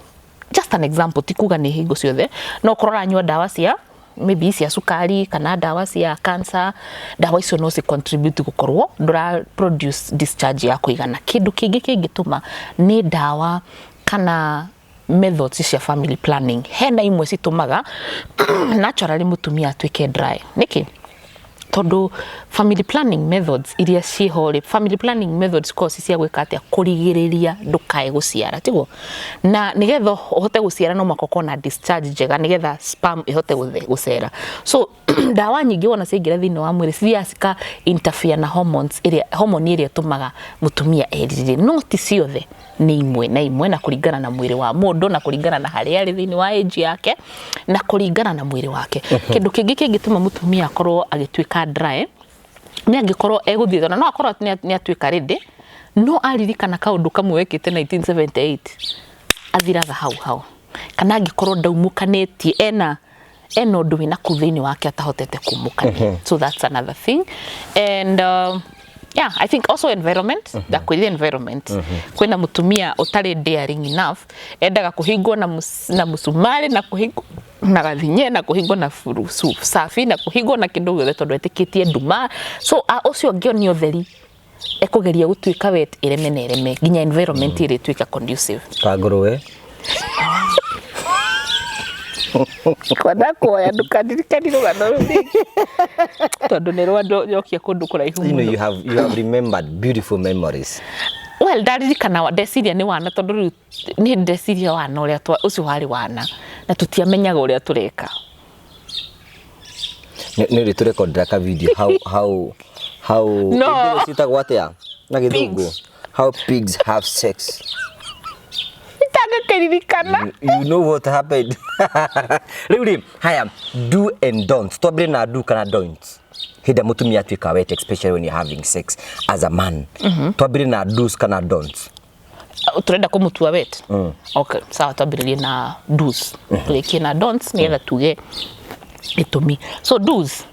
just an example, ti kuga nĩ hingo ciothe, no ũkorwo ũranyua ndawa cia maybe cia cukari kana ndawa cia cancer, ndawa icio no ci contribute gũkorwo ndũra produce discharge ya kũigana. Kĩndũ kĩngĩ kĩngĩtũma nĩ ndawa kana methods cia family planning. Hena imwe citũmaga naturally mũtumia atuĩke dry. Nĩkĩ? Tondũ family planning methods iria ciĩho rĩ, family planning methods cikoragwo ci cia gwĩka atĩa? Kũrigĩrĩria ndũkae gũciara, tiguo? Na nĩgetha ũhote gũciara no mũhaka ũkorwo na discharge njega nĩgetha sperm ĩhote gũcera. So ndawa nyingĩ wona ciaingĩra thĩinĩ wa mwĩrĩ cithiaga cika interfere na hormones ĩrĩa, hormone ĩrĩa ĩtũmaga mũtumia erirĩrie. No ti ciothe, nĩ imwe na imwe na kũringana na mwĩrĩ wa mũndũ na kũringana na harĩa arĩ thĩinĩ wa age yake na kũringana na mwĩrĩ wake. Kĩndũ kĩngĩ kĩngĩtũma mũtumia akorwo agĩtuĩka dry nĩ angĩkorwo egũthiĩ, ona no akorwo nĩ atuĩka ready, no aririkana kaũndũ kamwe wekĩte 1978 athiraga hau hau. Kana angĩkorwo ndaumũkanĩtie, ena ũndũ wĩna kũu thĩinĩ wake atahotete kumũkania. So that's another thing. And yeah, I think also environment, ndakwĩrire environment. Kwĩna mũtumia ũtarĩ daring enough, endaga kũhingwo na mũcumarĩ, na kũhingwo na gathinye, na kũhingwo na sabi, na kũhingwo na kĩndũ gĩothe tondũ etĩkĩtie nduma. So ũcio angĩonia ũtheri ekũgeria gũtuĩka wet ĩreme na ĩreme nginya environment ĩrĩa ĩtuĩka conducive. Ta ngũrwe. Kwenda kuoya ndũkandirikanie rũgano rũu rĩngĩ tondũ nĩ rwanjokia kũndũ kũraihu You know, mũno. you have remembered beautiful memories. Well, ndaririkana ndeciria nĩ wana tondũ rĩu nĩ ndeciria wana ũrĩa ũcio warĩ wana na tũtiamenyaga ũrĩa tũreka. Nĩ rĩ tũrekondera ka video how No. Ingĩ ciĩtagwo atĩa na gĩthũngũ? Pigs. How pigs have sex. Itangĩkĩririkana. You know what happened. Rĩu rĩ, haya, do and don't. Twambĩre na do kana don't. Hĩndĩ ĩrĩa mũtumia atuĩka wet, especially when you're having sex as a man. Twambĩre na do's kana don'ts. Tũrenda kũmũtua wet. Okay, sawa, twambĩrĩrie na do's. Tũrĩkie na don'ts nĩgetha tuge gĩtũmi. So do's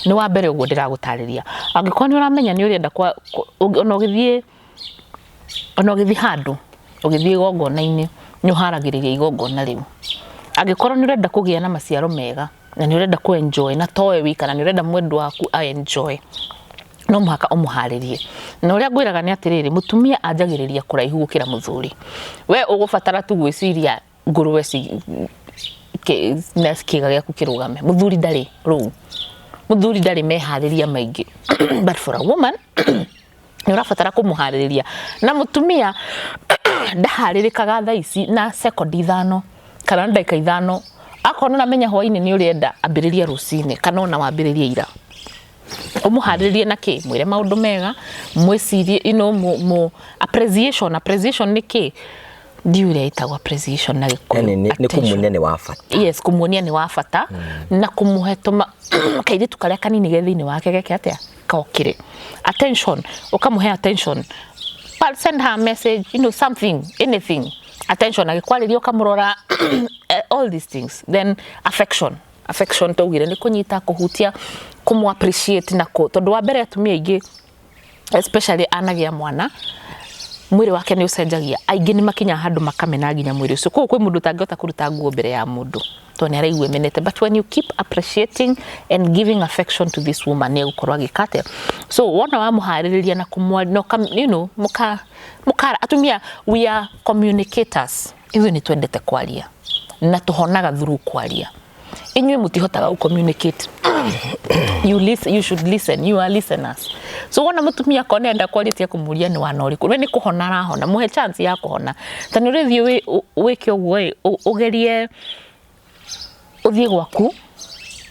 nĩ wa mbere ũguo ndĩragũtarĩria. Angĩkorwo nĩ ũramenya nĩ ũrenda ona ũgĩthiĩ handũ, ũgĩthiĩ igongona-inĩ, nĩ ũharagĩrĩria igongona rĩu. Angĩkorwo nĩ ũrenda kũgĩa na maciaro mega, Na nĩ ũrenda ku enjoy na towe wika, na nĩ ũrenda mwendwa waku a enjoy, no mũhaka ũmũharĩrie. Na ũrĩa ngwĩraga nĩ atĩrĩrĩ, mũtumia anjagĩrĩria kũraihu gũkĩra mũthuri. We ũgũbatara tu gwĩciria ngũrwe ci na kĩga gĩaku kĩrũgame. Mũthuri ndarĩ rũu, mũthuri ndarĩ meharĩria maingĩ, but for a woman nĩ ũrabatara kũmũharĩrĩria. Na mũtumia ndaharĩrĩkaga thaa ici na sekondi 5 kana ndagĩka 5. Akorwo nĩ ũramenya hwainĩ nĩ ũrenda, ambĩrĩria rũcinĩ kana ona wambĩrĩrie ira. Ũmũharĩrĩrie na kĩ? Mwĩre maũndũ mega, mwĩcirie, mu appreciation. Appreciation nĩ kĩ? Ndiũĩ ũrĩa ĩtagwo appreciation na Gĩkũyũ. Yani nĩ Attention. Kũmuonia nĩ wa bata. Yes, kũmuonia nĩ wa bata na kũmũhe tũma kairĩtu karĩa kanini ge thĩinĩ wake geke atĩa? Kokĩre. Attention, ũkamũhe attention. But send her a message, something, anything. Attention, agĩkwarĩria ũkamũrora, all these things. Then affection. Affection twaugire nĩ kũnyita, kũhutia, kũmũ appreciate na kũ tondũ wa mbere atumia aingĩ, especially anagĩa mwana, mwĩrĩ wake nĩ ũcenjagia. Aingĩ nĩ makinyaga handũ makamena nginya mwĩrĩ ũcio. Koguo kwĩ mũndũ ũtangĩhota kũruta nguo mbere ya mũndũ tondũ nĩ araigua emenete. But when you keep appreciating and giving affection to this woman, nĩ egũkorwo agĩka atĩa? So wona wamũharĩrĩria na kũmwa na mũka mũka atumia, we are communicators. Ithuĩ nĩ twendete kwaria na tũhonaga through kwaria. Inyuĩ mũtihotaga gũ communicate. You listen, you should listen, you are listeners. So wona mũtumia akorwo nĩ enda kwaria, tia kũmũria nĩ wana ũrĩkũ. We nĩ kũhona arahona, mũhe chance ya kũhona. Ta nĩ ũrĩthiĩ wĩke ũguo ĩ, ũgerie ũthiĩ gwaku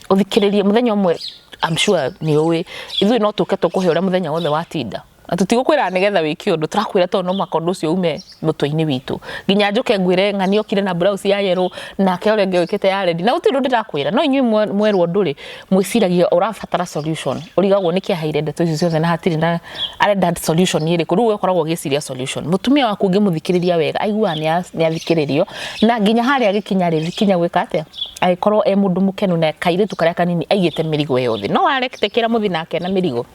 ũthikĩrĩrie mũthenya ũmwe. I'm sure nĩ ũĩ ithuĩ no tũke tũkũhe ũrĩa mũthenya wothe watinda, na tũtigũkwĩra nĩgetha wĩke ũndũ, tũrakwĩra tondũ no mũhaka ũndũ ũcio ume mũtwe-inĩ witũ. Nginya njũke ngwĩre ng'ani okire na blouse ya yellow nake ũrĩa ũngĩ wĩkĩte ya red, na gũtirĩ ũndũ ndĩrakwĩra. No inyuĩ mwerwo ũndũ rĩ, mwĩciragia ũrabatara solution. Ũrigagwo nĩkĩ aheire ndeto icio ciothe na hatirĩ na arenda solution ĩrĩkũ. Rĩu we ũkoragwo ũgĩciria solution. Mũtumia waku ũngĩmũthikĩrĩria wega, aiguaga nĩ athikĩrĩrio, na nginya harĩa agĩkinya rĩ, kinya gwĩka atĩa, agĩkorwo e mũndũ mũkenu na kairĩtu karĩa kanini aigĩte mĩrigo yothe. No waretekera mũthi nake na mĩrigo,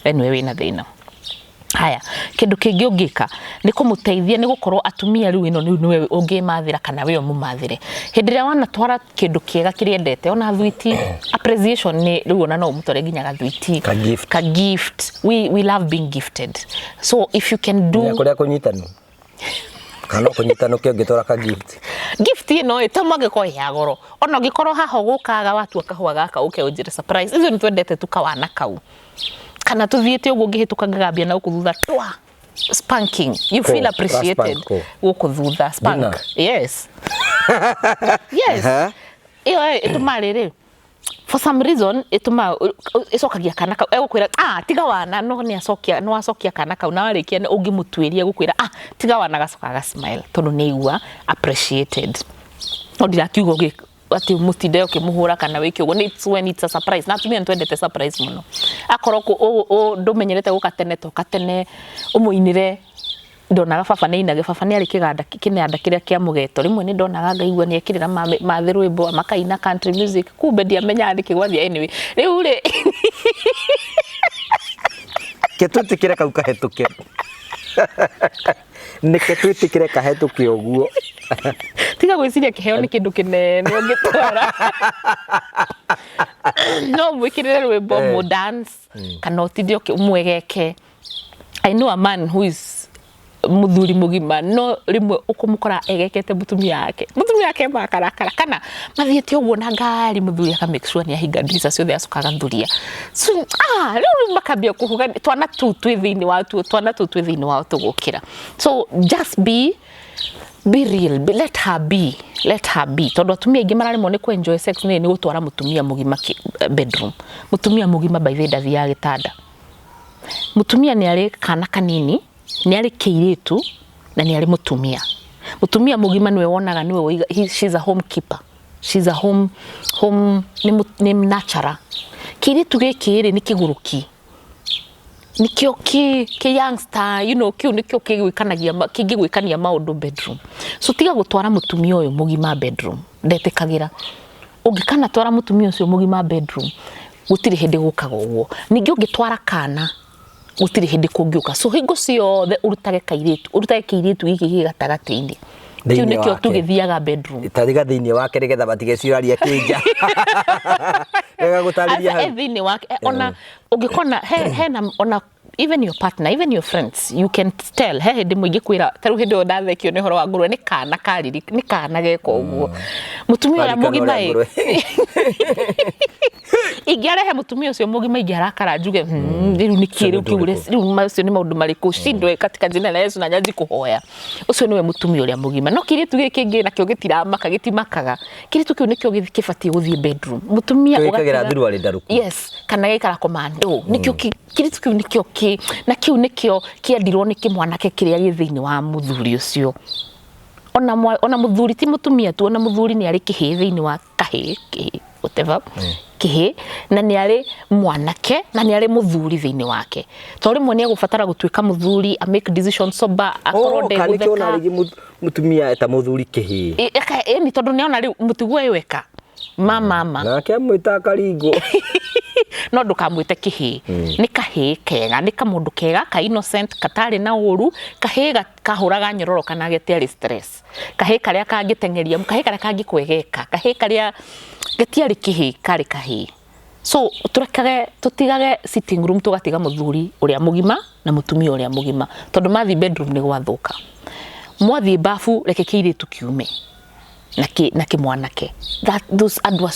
we nĩwe wĩna thĩna. Haya, kĩndũ kĩngĩ ũngĩka nĩ kũmũteithia, nĩ gũkorwo atumia rĩu ĩno rĩu nĩwe ũngĩmathĩra kana we ũmũmathĩre. Hĩndĩ ĩrĩa wanatwara kĩndũ kĩega kĩrĩa endete, ona thwiti, appreciation nĩ rĩu ona no ũmũtware nginya gathwiti. Ka gift. Ka gift. We love being gifted, so if you can do Nginya kũrĩa kũnyitanu kana no kũnyitanu kĩ ũngĩtwara ka gift? Gift ĩno ĩ to mangĩkorwo ĩ ya goro, ona ũngĩkorwo haha ũgũkaga watua kahũa gaka ũke ũnjĩre surprise. Ithuĩ nĩ twendete tu kawana kau, kana tũthiĩte ũguo ngĩhĩtũka ngagambia na gũkũ thutha twa spanking, you feel Kũ? appreciated. Spank kũ? Gũkũ thutha, spank. Dinner? Yes. Aha. Ĩyo ĩ, ĩtũmaga rĩrĩ, for some reason ĩtũmaga ĩcokagia kana kau egũkwĩra, "Ah, tiga wana." No nĩ acokia, nĩ wacokia kana kau na warĩkia nĩ ũngĩmũtuĩria gũkwĩra, "Ah, tiga wana," gacoka ga smile tondũ nĩ aigua appreciated. No ndirakiuga atĩ mũtinde ũkĩmũhũra kana wĩke ũguo. It's when it's a surprise, na atumia nĩ twendete surprise mũno. Akorwo ndũmenyerete gũka tene, toka tene ũmũinĩre. Ndonaga baba nĩ ainage. Baba nĩ arĩ kĩganda, kĩnanda kĩrĩa kĩa mũgeto. Rĩmwe nĩ ndonaga ngaigua nĩ ekĩrĩra mathĩ rwĩmbo makaina country music, kumbe ndiamenyaga nĩkĩ gwathiĩ. Anyway, rĩu rĩ, Ke twĩtĩkĩre kau kahĩtũke, nĩke twĩtĩkĩre kahĩtũke ũguo. Tiga gwĩciria kĩheo nĩ kĩndũ kĩnene ũngĩtwara. No mwĩkĩrĩre rwĩmbo, mũ dance, kana ũtinde ũmwegeke. I know a man who is muthuri mugima, no rimwe ukumukora egekete mutumia wake, mutumia wake makarakara kana mathiĩte ũguo na ngari, muthuri aka make sure nĩ ahinga ndirica ciothe, acoka agathuria. So, ah, rĩu makambia kũhuga twana tũu twĩ thĩinĩ wa tuo, twana tũu twĩ thĩinĩ wao tũgũkĩra. So just be real, let her be, let her be, tondũ atumia aingĩ mararemwo nĩ kũ-enjoy sex nĩ gũtwara mũtumia mũgima bedroom. Mũtumia mũgima, by the way, ndathiaga gĩtanda. Mũtumia nĩ arĩ kana kanini, nĩ arĩ kĩirĩtu na nĩ arĩ mũtumia. Mũtumia mũgima nĩwe wonaga nĩwe she's a home keeper, she's a home home nĩ nurturer. Kĩirĩtu gĩkĩ rĩ, nĩ kĩgũrũki, nĩkĩo kĩ youngster, kĩu nĩkĩo kĩgwĩkanagia kĩngĩgwĩkania maũndũ bedroom. So tiga gũtwara mũtumia ũyũ mũgima bedroom. Ndetĩkagĩra ũngĩkana twara mũtumia ũcio mũgima bedroom, gũtirĩ hĩndĩ gũkaga ũguo. Ningĩ ũngĩtwara kana, gũtirĩ hĩndĩ kũngĩũka. So hingo ciothe ũrutage kairĩtu, ũrutage kĩirĩtu gĩkĩ gĩ gatagatĩ-inĩ. Kĩu Thĩinĩ nĩkĩo wake. tũgĩthiaga bedroom. Tariga thĩinĩ wake nĩgetha matigeciraria kĩnja. Wega gũtarĩria Aca, hau. e thĩinĩ wake. Ona ũngĩkona hena ona even your partner, even your friends, you can tell. He hĩndĩ mũingĩ kwĩra ta rĩu hĩndĩ ĩyo ndathekio nĩ ũhoro wa ngũrwe, nĩ kana kariri, nĩ kana geka ũguo. Mũtumia ũrĩa Waririkana mũgima ũrĩa ĩ ngũrwe. Ingĩarehe mũtumia ũcio mũgima ingĩarakara njuge, rĩu nĩ kĩ rĩu kĩu rĩu macio nĩ maũndũ marĩkũ, shindwe katika jina la Yesu na nyanji kũhoya. Ũcio nĩwe mũtumia ũrĩa mũgima. No kĩirĩtu gĩkĩ kĩngĩ nakĩo gĩtiramaka, gĩtimakaga. Kĩirĩtu kĩu nĩkĩo kĩbatiĩ gũthiĩ bedroom. Mũtumia Kĩo gĩkagĩra ũgatiga thuruarĩ ndarũku. Yes, kana gĩgaikara komando. Nĩkĩo kĩirĩtu kĩu nĩkĩo kĩ, na kĩu nĩkĩo kĩendirwo nĩ kĩmwanake kĩrĩa gĩ thĩinĩ wa mũthuri ũcio. Ona ona mũthuri ti mũtumia tu, ona mũthuri nĩ arĩ kĩhĩĩ thĩinĩ wa kahĩĩ, kĩhĩĩ, whatever, kĩhĩĩ, na nĩ arĩ mwanake, na nĩ arĩ mũthuri thĩinĩ wake. Tondũ rĩmwe nĩ egũbatara gũtuĩka mũthuri, a make decision sober, akorwo Oh, kana nĩkĩo ona ndegũtheka. rĩngĩ mũtumia eta mũthuri kĩhĩĩ. Ĩni, tondũ nĩona rĩu mũtiguo ĩ weka. Ma mama. Nake amwĩta karingwo. No ndũkamwĩte kĩhĩĩ. Nĩ kahĩĩ kega, nĩ kamũndũ kega, ka innocent, katarĩ na ũru, kahĩĩ kahũraga nyororo kana getiarĩ stress. Kahĩĩ karĩa kangĩteng'eria, kahĩĩ karĩa kangĩkwegeka, kahĩĩ karĩa getiarĩ kĩhĩĩ, karĩ kahĩĩ. So tũrekage, tũtigage sitting room, tũgatiga mũthuri ũrĩa mũgima na mũtumia ũrĩa mũgima, tondũ mathiĩ bedroom nĩ gwathũka. Mwathiĩ bafu, reke kĩirĩtu kiume na na kĩmwanake. That, those andũ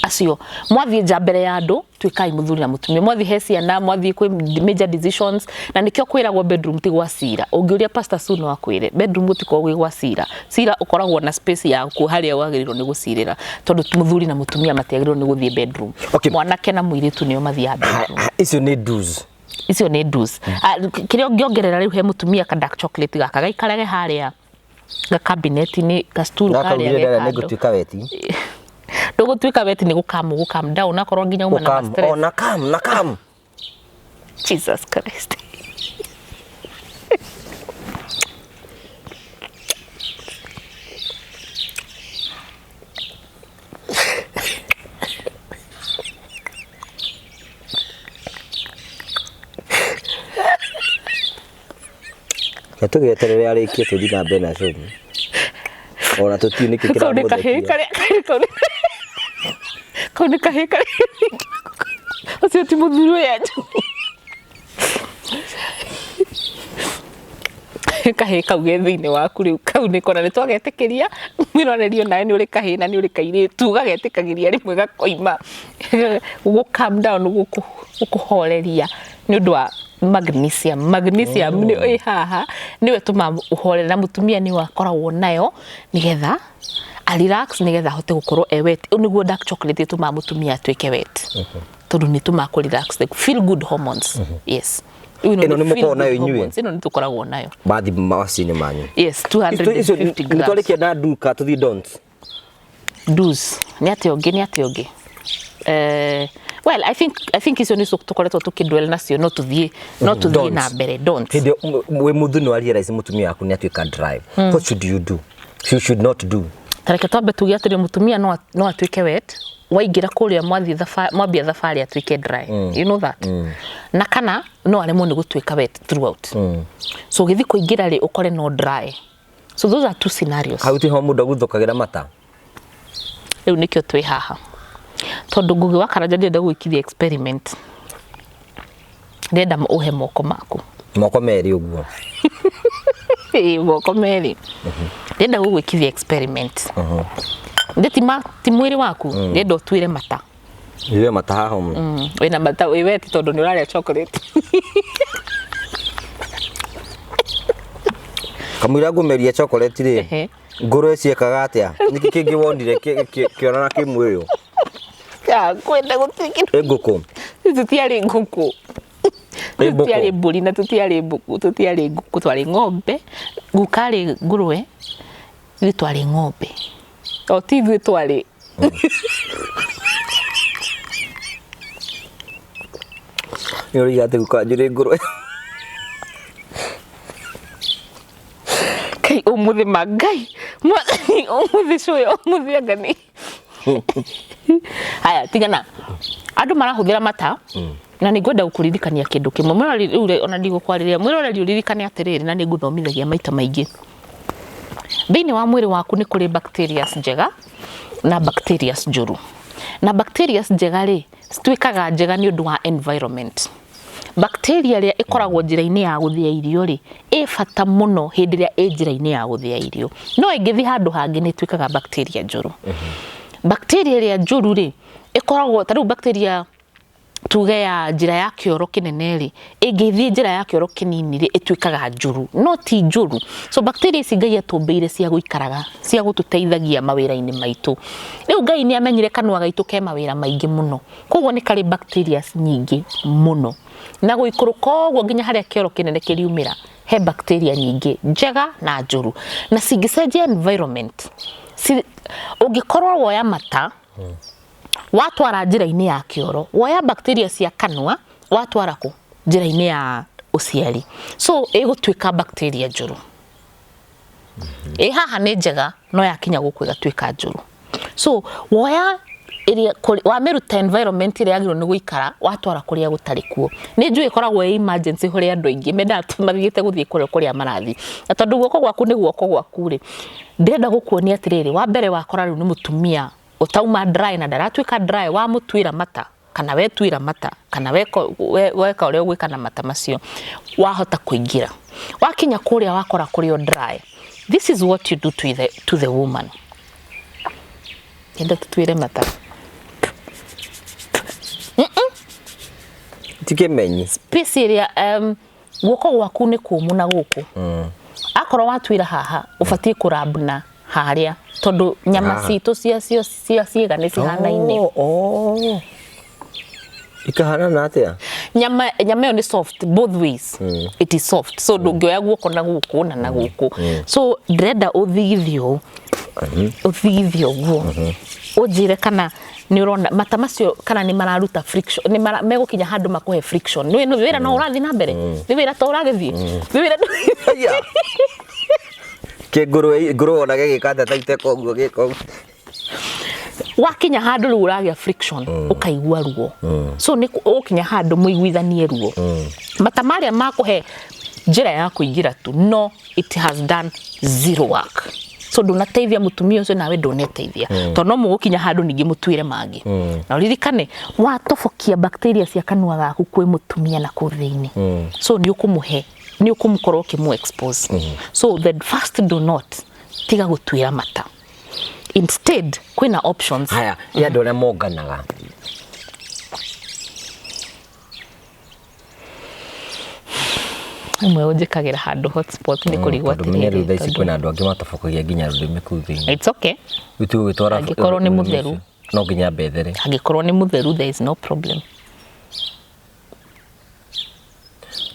acio mwathiĩ nja mbere ya andũ, tuĩkai mũthuri na mũtumia. Mwathiĩ he ciana, mwathiĩ kwĩ major decisions, na nĩkĩo kwĩragwo bedroom ti gwa cira. Ũngĩũria Pastor Sue no akwĩre bedroom gũtikoragwo gwĩ gwa cira. Cira ũkoragwo na space yaku harĩa wagĩrĩirwo nĩ gũcirĩra, tondũ mũthuri na mũtumia matiagĩrĩirwo nĩ gũthiĩ bedroom. Mwanake na mũirĩtu nĩo mathiaga bedroom. Icio nĩ do's. Icio nĩ do's. Kĩrĩa ũngĩongerera rĩu he mũtumia ka dark chocolate gaka gaikarage harĩa gakabineti-inĩ, gacukuru Gaka karĩa ugire ndara ge nĩ kando. ngũtuĩka weti. Ndũgũtuĩka weti, nĩ gũkamu, gũkamu down, akorwo nginya uma na Gũkamu. stress. Oh, na kam, na kam. Jesus Christ. Reke tũgĩeterere arĩkie tũthiĩ na mbere na show. Ona tũtiũĩ nĩkĩ Kau nĩ kahĩĩ kĩramũthekia. karĩa kau nĩ kahĩĩ karĩa ũcio ti mũthuri ũyũ anjũ. Kahĩĩ kau ge thĩinĩ waku rĩu, kau nĩko na nĩtwagetĩkĩria mwĩroreri onawe nĩ ũrĩ kahĩĩ na nĩ ũrĩ kairĩtu, ũgagetĩkagĩria rĩmwe gakoima gũ calm down, gũkũhoreria nĩ ũndũ wa magnesium. Magnesium nĩ ĩ haha nĩwe tũmaga ũhorere, na mũtumia nĩwe akoragwo nayo nĩgetha a relax, nĩgetha ahote gũkorwo e wet. Ũyũ nĩguo dark chocolate ĩtũmaga mũtumia atuĩke wet, tondũ nĩ ĩtũmaga kũ relax, the feel good hormones. Yes. Ĩno Ĩno nĩ nĩ feel mũkoragwo nayo good inyuĩ? hormones. Ĩno nĩ tũkoragwo nayo. Bathi mawaci-inĩ manyu. Yes, 250 Nĩ grams. twarĩkia na nduka tũthiĩ don't. Do's. Nĩ atĩa ũngĩ, nĩ atĩa ũngĩ? Well, I think icio nĩcio tũkoretwo tũkĩdwell nacio, no tũthiĩ, no tũthiĩ Don't. na mbere. Don't. Hĩndĩ ĩyo wĩ mũthuri nĩ wa realize mũtumia waku nĩ atuĩka dry. What should you do? You should not do. Ta reke twambe tuge atĩrĩ, mũtumia no atuĩke wet waingĩra kũrĩa mwathiĩ mwambia thabarĩ atuĩke dry. You know that? Na kana no aremwo nĩ gũtuĩka wet throughout. So ũgĩthiĩ kũingĩra rĩ, ũkore no dry. So those are two scenarios. Hau tiho mũndũ aguthũkagĩra mata. Rĩu nĩkĩo twĩ haha. Tondũ Ngugi wa Karanja ndĩrenda gwĩkithia experiment. Ndĩrenda ũhe moko maku. Moko merĩ ũguo. Ĩĩ, moko merĩ. Ndĩrenda gũgwĩkithia experiment. Ndĩ ti mwĩrĩ waku, ndĩrenda ũtuĩre mata. Njuĩre mata haha ũmwe. Wĩna mata, wĩ weti tondũ nĩ ũrarĩa chocolate. Kamũira ngũmeria chocolate rĩ, ngũrwe ciekaga atĩa? Nĩkĩ kĩngĩ wonire kĩonana kĩ muoyo? Ya, kwenda gũtirĩ kĩndũ. Ĩ ngũkũ. Tũtiarĩ ngũkũ. Ĩ mbũkũ. Tũtiarĩ mbũri na tũtiarĩ mbũkũ, tũtiarĩ ngũkũ, twarĩ ng'ombe. Guka arĩ ngũrwe, ithuĩ twarĩ ng'ombe. O ti ithuĩ twarĩ. Nĩ ũroiga atĩ guka wanyu nĩ ngũrwe. Kai ũmũthĩ ma Ngai. Mwathani ũmũthĩ cũĩ, ũmũthĩ anga nĩ. Haya, tigana. Andũ marahũthĩra mata. Na nĩ ngwenda gũkũririkania kĩndũ kĩmwe. Mwĩroreri rĩu rĩ, ona ndigũkwarĩria. Mwĩroreri ũririkane atĩrĩrĩ, na nĩ ngũthomithagia maita maingĩ. Thĩinĩ wa mwĩrĩ waku nĩ kũrĩ bacterias njega na bacterias njũru. Na bacterias njega rĩ, cituĩkaga njega nĩ ũndũ wa environment. Bacteria ĩrĩa ĩkoragwo njĩra-inĩ ya gũthĩa irio rĩ, ĩ bata mũno hĩndĩ ĩrĩa ĩ njĩra-inĩ ya gũthĩa irio. No ĩngĩthiĩ handũ hangĩ nĩ ĩtuĩkaga bacteria njũru. Bacteria ĩrĩa njũru rĩ, ĩkoragwo ta rĩu bacteria tuge ya njĩra ya kĩoro kĩnene rĩ, ĩngĩthiĩ njĩra ya kĩoro kĩnini rĩ, ĩtuĩkaga njũru, no ti njũru. So bacteria ici Ngai atũmbĩire cia gũikaraga, cia gũtũteithagia mawĩra-inĩ maitũ. Rĩu Ngai nĩ amenyire kanua gaitũ ke mawĩra maingĩ mũno, koguo nĩ karĩ bacteria nyingĩ mũno. Na gũikũrũka ũguo nginya harĩa kĩoro kĩnene kĩriumĩra, he bacteria nyingĩ njega na njũru. Na cingĩcenjia environment, ũngĩkorwo woya mata, watwara njĩra-inĩ ya kĩoro, woya bacteria cia kanua watwara kũ? Njĩra-inĩ ya ũciari. So ĩgũtuĩka bacteria njũru. Ĩ haha nĩ njega no yakinya gũkũ ĩgatuĩka njũru. So woya ĩrĩa wamĩruta environment ĩrĩa yagĩrĩirwo nĩ gũikara watwara kũrĩa gũtarĩ kuo. Nĩ njũĩ ĩkoragwo ĩ emergency kũrĩ andũ aingĩ mendaga tu mathiĩte gũthiĩ kũrĩa kũrĩa marathiĩ. Na tondũ guoko gwaku nĩ guoko gwaku rĩ, ndĩrenda gũkuonia atĩrĩrĩ, wa mbere wakora rĩu nĩ mũtumia ũtauma dry na ndaratuĩka dry, wamũtuĩra mata kana wetuĩra mata kana weka weka ũrĩa ũgwĩka na mata macio, wahota kũingĩra. Wakinya kũrĩa wakora kũrĩ o dry, this is what you do to the woman. Enda tũtuĩre mata. Ti kĩmenyi. Space ĩrĩa guoko gwaku nĩ kũmũ na gũkũ. Akorwo watuĩra haha, ũbatiĩ kũrab na harĩa tondũ nyama Haha. citũ cia cio cia ciĩga nĩ cihanaine. Oh, oh. Ikahanana atĩa? Nyama nyama ĩyo nĩ soft both ways. It is soft. So ndũngĩoya guoko na gũkũ na na gũkũ. So ndĩrenda ũthigithie ũũ. Ũthigithie ũguo. Ũnjĩre kana nĩ ũrona mata macio kana nĩ mararuta friction, nĩ mara, megũkinya handũ makũhe friction. Nĩ wĩra no ũrathiĩ na mbere? Nĩ wĩra to ũragĩthiĩ? Nĩ wĩra Aya. Kĩ ngũrwe ngũrwe ona gĩgĩka atĩa ta iteka ũguo gĩka ũguo. Wakinya handũ rĩu ũragĩa friction, ũkaigua ruo. So nĩ ũgũkinya handũ mũiguithanie ruo. Mata marĩa makũhe njĩra ya kũingĩra tu, no it has done zero work. So ndũnateithia mũtumia ũcio nawe ndũneteithia, tondũ no mũgũkinya handũ ningĩ mũtuĩre mangĩ. Na ũririkane watobokia bacteria cia kanua gaku kwĩ mũtumia na kũu thĩinĩ, so nĩ ũkũmũhe, nĩ ũkũmũkorwo ũkĩmũ expose. So the first, do not, tiga gũtuĩra mata. Instead kwĩna options. Haya, nĩ andũ arĩa monganaga. Ĩmwe ũnjĩkagĩra handũ hotspot nĩ kũrigwo. Tondũ menye rĩu atĩrĩrĩ, thaa ici tondũ- kwĩna andũ angĩ matobokagia nginya rũrĩmĩ kũu thĩinĩ. It's okay. Rĩu tũgũgĩtwara Angĩkorwo nĩ mũtheru. No nginya mbethere. Angĩkorwo nĩ mũtheru, there is no problem.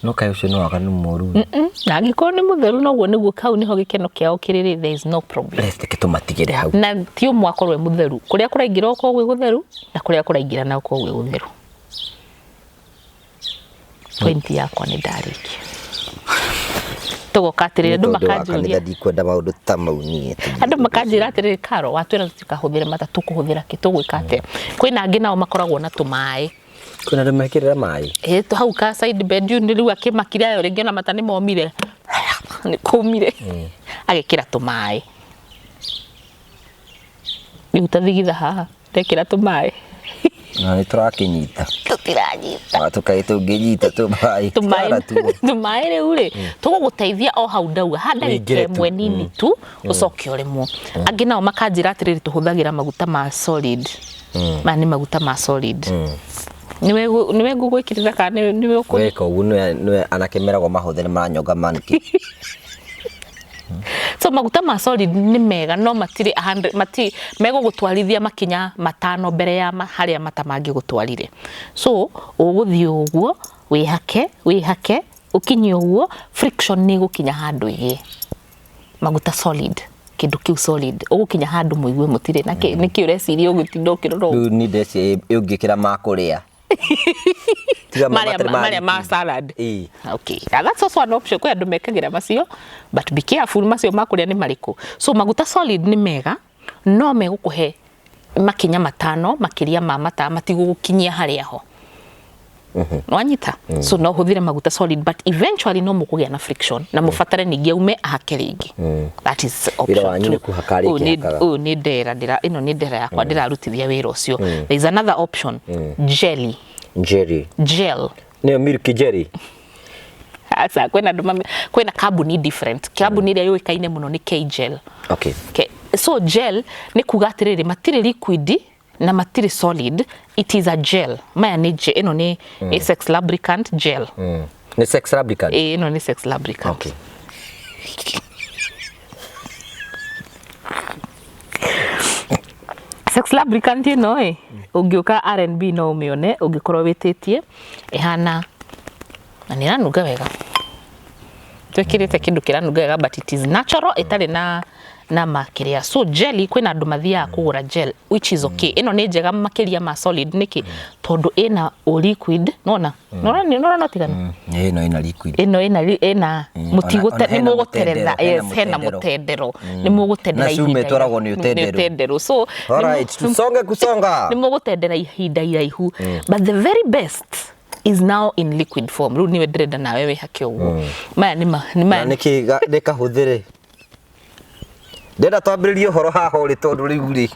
No kaĩ ũcio nĩ waganu mũru. Na angĩkorwo nĩ mũtheru noguo nĩguo kau nĩho gĩkeno kĩao kĩrĩ rĩ, there is no problem. Reke tũmatigĩre hau. Na ti ũmwe akorwo e mũtheru, kũrĩa kũraingĩra gũkorwo gwĩ gũtheru na kũrĩa kũraingĩra na gũkorwo gwĩ gũtheru. Point yakwa nĩ ndarĩkia. Tũgoka atĩrĩrĩ, andũ Tondũ wa makanjũria kanitha ndikwenda maũndũ ta mau niĩ. Andũ makanjĩra atĩrĩrĩ, Karo, watwĩra tũtikahũthĩre mata, tũkũhũthĩra kĩ? Tũgwĩka atĩa? Kwĩna angĩ nao makoragwo na tũmaĩ. Kwĩna andũ mekĩrĩra maĩ. Ĩ hau ka side bed nĩ rĩu akĩmakire ayo rĩngĩ ona mata nĩ momire, nĩ kũmire, agekĩra tũmaĩ. Rĩu tathigitha haha ndekĩra tũmaĩ. Na nĩ tũrakĩnyita. Tũtiranyita. Tũkaĩ tũngĩnyita tũmaĩ. Tũmaĩ. Twana tuo. Tũmaĩ rĩu rĩ tũgũgũteithia o hau ndauga ha ndagĩka Ũingĩre tu. ĩmwe nini tu ũcoke ũrĩmwo. Angĩ nao makanjĩra atĩrĩrĩ, tũhũthagĩra maguta ma solid. Maya nĩ maguta ma solid. Nĩwe nĩwe ngũgwĩkĩrĩra kana nĩwe ũkũ Weka ũguo nĩwe nĩwe anake meragwo mahũthĩre maranyonga manki. So maguta ma solid nĩ mega no matirĩ 100, mati megũgũtwarithia makinya 5 mbere ya harĩa mata mangĩgũtwarire. So ũgũthiĩ ũguo wĩhake wĩhake ũkinye ũguo, friction nĩ ĩgũkinya handũ ĩgĩe. Maguta solid, kĩndũ kĩu solid, ũgũkinya handũ mũigue mũtirĩ na nĩkĩ ũreciria ũgĩtinda ũkĩrora ũguo. Rĩu ni ndeci ũngĩkĩra ma kũrĩa. Tiga ma Marĩa matarĩ ma marĩa ma liquid. salad. Ĩĩ. Okay. Now that's also an option. Kwĩ andũ mekagĩra macio, but be careful macio ma kũrĩa nĩ marĩkũ. So maguta solid nĩ mega, no megũkũhe makinya 5 makĩria ma mata, matigũgũkinyia harĩa ho. Nwanyita? So no ũhũthĩre maguta solid, but eventually no mũkũgĩa na friction na mũbatare ningĩ aume ahake rĩngĩ. That is option Wĩra wanyu two. nĩ kũhaka Ũyũ arĩkia hakaga. Ũyũ nĩ ndera ĩno nĩ ndera yakwa ndĩrarutithia wĩra ũcio. There is another option, jelly. Jerry. Gel. Nĩyo milk jelly. Aca, kwĩna andũ kwĩna kambuni different. Kambuni ĩrĩa yũĩkaine mũno nĩ K-Gel. Okay. Okay. So gel nĩ kuga atĩrĩrĩ, matirĩ liquid na matirĩ solid, it is a gel. Maya nĩ gel, ĩno nĩ sex lubricant gel. Nĩ sex lubricant. Ĩĩ, ĩno nĩ sex lubricant. Okay. Sex lubricant ĩno ĩ, ũngĩũka R&B no ũmĩone ũngĩkorwo wĩtĩtie, ĩhana na nĩ ĩranunga wega. Twĩkĩrĩte kĩndũ kĩranunga wega, but it is natural, ĩtarĩ na makĩria. So jelly, kwĩna andũ mathiaga kũgũra gel, which is okay. Ĩno nĩ njega makĩria ma solid. Nĩkĩ? Tondũ ĩna o liquid, nona nona nona tigana. Ĩno ĩna liquid. Ĩno ĩna mũtigũte Ona nĩ hena mũgũterera. mũtendero, hena Yes, hena mũtendero. mũtendero, nĩ mũgũtendera Na cume ihinda ĩtwaragwo nĩ ũtenderũ. Nĩ ũtenderũ. So All right, tusonge kusonga. nĩ mũgũtendera ihinda iraihu, but the very best is now in liquid form. Rĩu nĩwe ndĩrenda nawe wĩhake ũguo. Maya nĩ nĩ maya. Na nĩkĩ nĩ kahũthĩre? Ndĩrenda twambĩrĩrie ũhoro haha ũrĩ, tondũ rĩu rĩ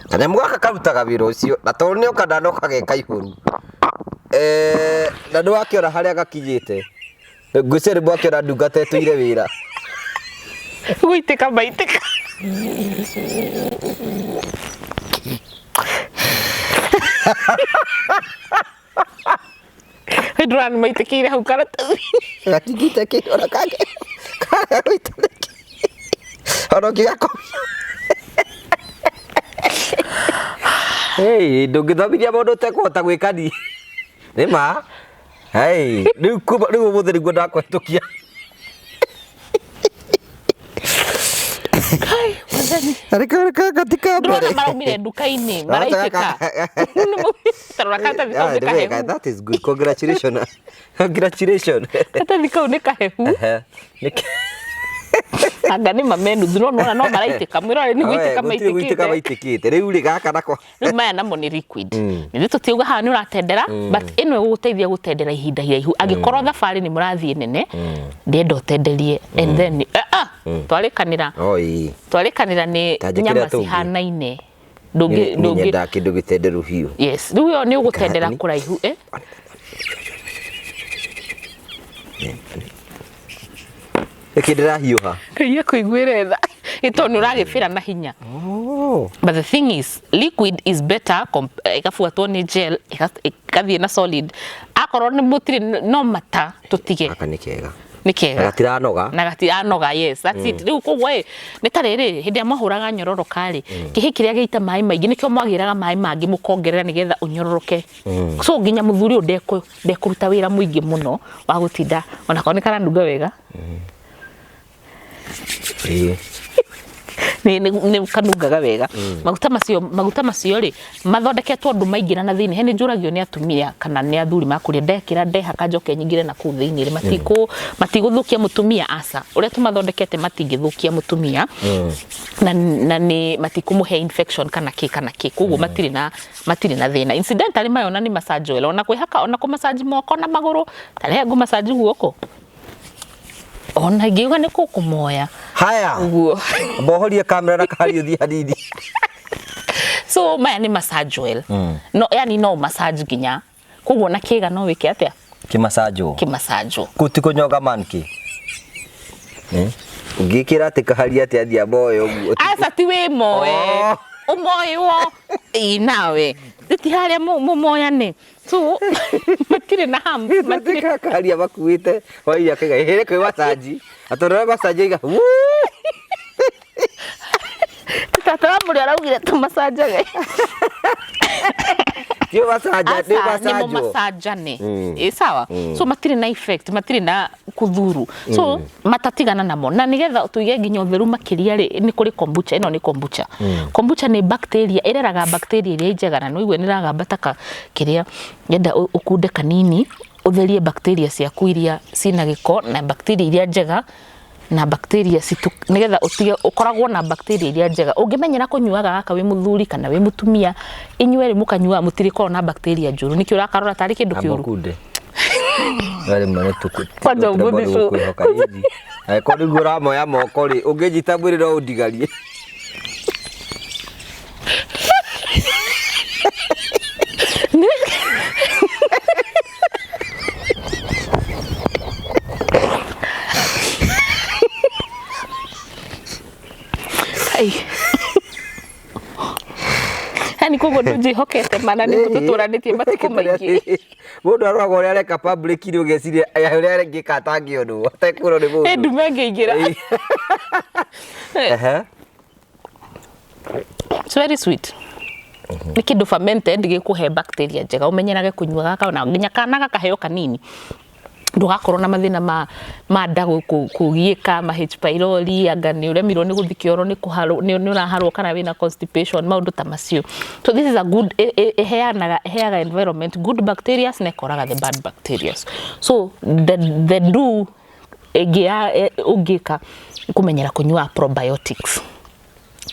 kanyamũ gaka karutaga wĩra ũcio, na tondũ nĩoka ndanoka ge kaihũru. Na nĩwakĩona harĩa gakinyĩte. Ngwĩciria nĩ mwakĩona ndungata ĩtũire wĩra. Gũitĩka maitĩka. Ndũrona nĩ maitĩkĩire hau karatathi. Gatingĩte kĩ ona kage kaga gũita nĩkĩ ona ũngĩgakomia. Hey, ndũngĩthomithia mũndũ ũtekũhota gwĩka ni nĩ ma. Hey, rĩu kuma rĩu ũmũthĩ nĩguo ndakũhetũkia. Kai, Mwathani. Arĩka gatika mbere. Ndũrona maraumire nduka-inĩ maraitĩka. Tarora karatathi kau nĩ kahehu. That is good. Congratulations. Congratulations. Karatathi kau nĩ kahehu. Ehe. Nĩkĩ? Anga nĩ mamenuthu, no nĩwona no maraitĩka. Mwĩrore nĩ gũitĩka Gũtirĩ gũitĩka maitĩkĩte. maitĩkĩte. Rĩu rĩ gaka nako. Rĩu maya namo nĩ liquid. Nĩ tũtiuga haha nĩ ũratendera, but ĩno ĩgũgũteithia gũtendera ihinda iraihu. Angĩkorwo thabarĩ nĩ mũrathiĩ nene, ndĩrenda ũtenderie and then twarĩkanĩra. Oi. Twarĩkanĩra nĩ Ta njĩkĩra nyama tũngĩ. cihanaine. Ndũngĩ Nĩ ndũngĩ nyendaga kĩndũ gĩtenderu biũ. Yes, rĩu ĩyo nĩ ũgũtendera Nĩ- kũraihu, eh? Nĩkĩ ndĩrahiũha? Ngai akũiguĩre tha. Ĩ tondũ nĩ ũragĩbĩra na hinya. Oh. But the thing is, liquid is better, ĩgabuatwo nĩ gel, ĩgathiĩ na solid. Akorwo nĩ mũtirĩ no mata tũtige. Gaka nĩ kega. Nĩ kega. Na gatiranoga. Na gatiranoga, yes, that's it. Rĩu koguo ĩ, nĩ ta rĩrĩ, hĩndĩ ĩrĩa mwahũraga nyororoka rĩ, kĩhĩ kĩrĩa gĩita maĩ maingĩ nĩkĩo mwagĩraga maĩ mangĩ mũkongerera nĩgetha ũnyororoke. So nginya mũthuri ũyũ ndekũruta wĩra mũingĩ mũno wa gũtinda, onakorwo nĩ karanunga wega. Ĩĩ. Nĩ kanungaga wega. Maguta macio rĩ mathondeketwo ũndũ maingĩra na thĩinĩ. He nĩ njũragio nĩ atumia kana nĩ athuri makũria, ndekĩra ndehaka njoke nyingĩre na kũu thĩinĩ rĩ, matigũthũkia mũtumia? Aca, ũrĩa tũmathondekete matingĩthũkia mũtumia, na nĩ matikũmũhe infection kana kĩ kana kĩ. Koguo matirĩ na thĩna. Incidentally, maya ona nĩ massage oil, ona kwĩhaka, ona kũ massage moko na magũrũ. Tarehe ngũ massage guoko, ona ingiuga nĩ kũkũmoya. Haya. Ũguo. Mbohorie kamera na kahari ũthiĩ hanini. So maya nĩ massage oil, no yani no massage nginya koguo na kĩga no wĩke atĩa? Kĩmacanjwo. Kĩmacanjwo. Kũu ti kũnyonga manki. Ũngĩkĩra atĩ kahari atĩ athiĩ amoe ũguo. Aca, ti wĩ moe. Oh. Ũmoĩwo ĩ nawe ti harĩa mũmoyane, so matirĩ na harm, matirĩ. Matirĩ kaharia makuĩte hwaĩ akaiga hĩrĩ kwĩ macanji atondũ macanji aiga "Wuu!" Tata wa mũrĩ araugire tũmacanjage. Ti macanja nĩ Aca, nĩ macanjwo. mũmacanjane, ĩ sawa. So matirĩ na effect, matirĩ na kuthuru, so matatigana namo. Na nigetha tuige nginya ũtheru makĩria rĩ, nĩ kũrĩ kombucha. Ĩno nĩ kombucha. Kombucha nĩ bacteria ĩreraga bacteria iria njega, na nĩũigue nĩ ĩragamba taka kĩrĩa ngenda ũkunde kanini, ũtherie bacteria ciaku iria cina gĩko na bacteria iria njega. Na bacteria citu nigetha utige ukoragwo na bacteria iria njega. Ũngĩmenyera kũnyuaga gaka wĩ mũthuri kana wĩ mũtumia, inyuerĩ mũkanyuaga mũtirĩkorwo na bacteria njũru. Nĩkĩ ũrakarora tarĩ kĩndũ kĩũru? Amokunde. Rĩmwe nĩ tũkũ. Kwanza ũmũthĩ kwĩhoka hihi. Angĩkorwo nĩguo ũramoya moko rĩ, ũngĩnjita mwĩrĩ no ũndigarie. Ai. Yani koguo ndũnjĩhokete mana nĩ tũtũranĩtie matukũ maingĩ. Mũndũ aroraga ũrĩa areka public rĩ ũgeciria aya ũrĩa arengĩka atangĩonwo atekwĩrwo nĩ Ĩ mũndũ. ndume ngĩingĩra. Ehe. It's very sweet. Nĩ kĩndũ fermented gĩkũhe bacteria njega ũmenyerage kũnyua gaka ona nginya kana gakaheo kanini ndũgakorwo na mathĩna ma nda kũgiĩka ma H pylori anga nĩ ũremirwo nĩ gũthiĩ kĩoro nĩ kũharwo nĩ ũraharwo kana wĩna constipation maũndũ ta macio. So this is a good ĩheanaga ĩheaga environment good bacteria na ĩkoraga the bad bacteria. So the do ĩngĩ ya ũngĩka kũmenyera kũnyua probiotics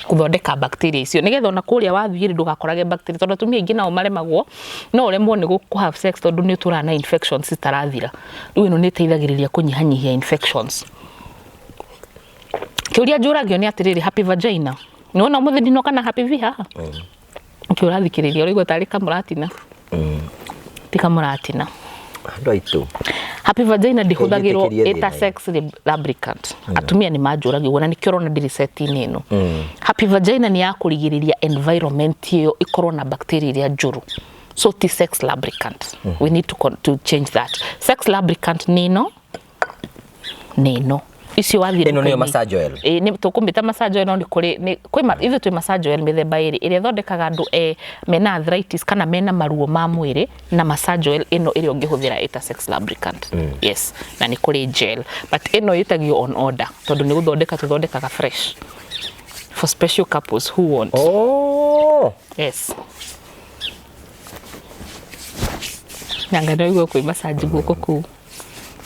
kuthondeka bacteria icio nigetha ona kuria wathiĩ rĩ ndũgakorage bacteria tondu atumia aingĩ nao maremagwo no ũremwo nĩ kũ have sex tondu nĩ ũtũraga na infections citarathira. Rĩu ĩno nĩ ĩteithagĩrĩria kũnyihanyihia infections. Kĩũria njũragio nĩ atĩrĩrĩ, happy vagina nĩ wona ũmũthĩ ndinoka na happy v haha nĩkĩo ũrathikĩrĩria ũraigua tarĩ kamũratina ti kamũratina. Andũ aitũ. Happy vagina ndĩhũthagĩrwo Ũngĩtĩkĩria ĩta thĩna. sex lubricant. Atumia nĩ manjũragia ũguo na nĩkĩo ũrona ndĩrĩ set-inĩ ĩno. Happy vagina nĩ ya kũrigĩrĩria environment ĩyo ĩkorwo na bacteria iria njũru. So ti sex lubricant. We need to change that. Sex lubricant nĩ ĩno nĩ ĩno. Icio wathiĩ Ĩno nĩyo nduka-inĩ. massage oil. Ĩĩ nĩ tũkũmĩta massage oil no nĩ kũrĩ nĩ kwĩ ithuĩ twĩ massage oil mĩthemba ĩrĩ ĩrĩa ĩthondekaga andũ mena arthritis kana mena maruo ma mwĩrĩ na massage oil ĩno ĩrĩa ũngĩhũthĩra ĩta sex lubricant. Yes, na nĩ kũrĩ gel but ĩno ĩtagio on order tondũ nĩ gũthondeka tũthondekaga fresh for special couples who want. Oh. Yes. Nanga no igua kwĩ massage guoko kũu.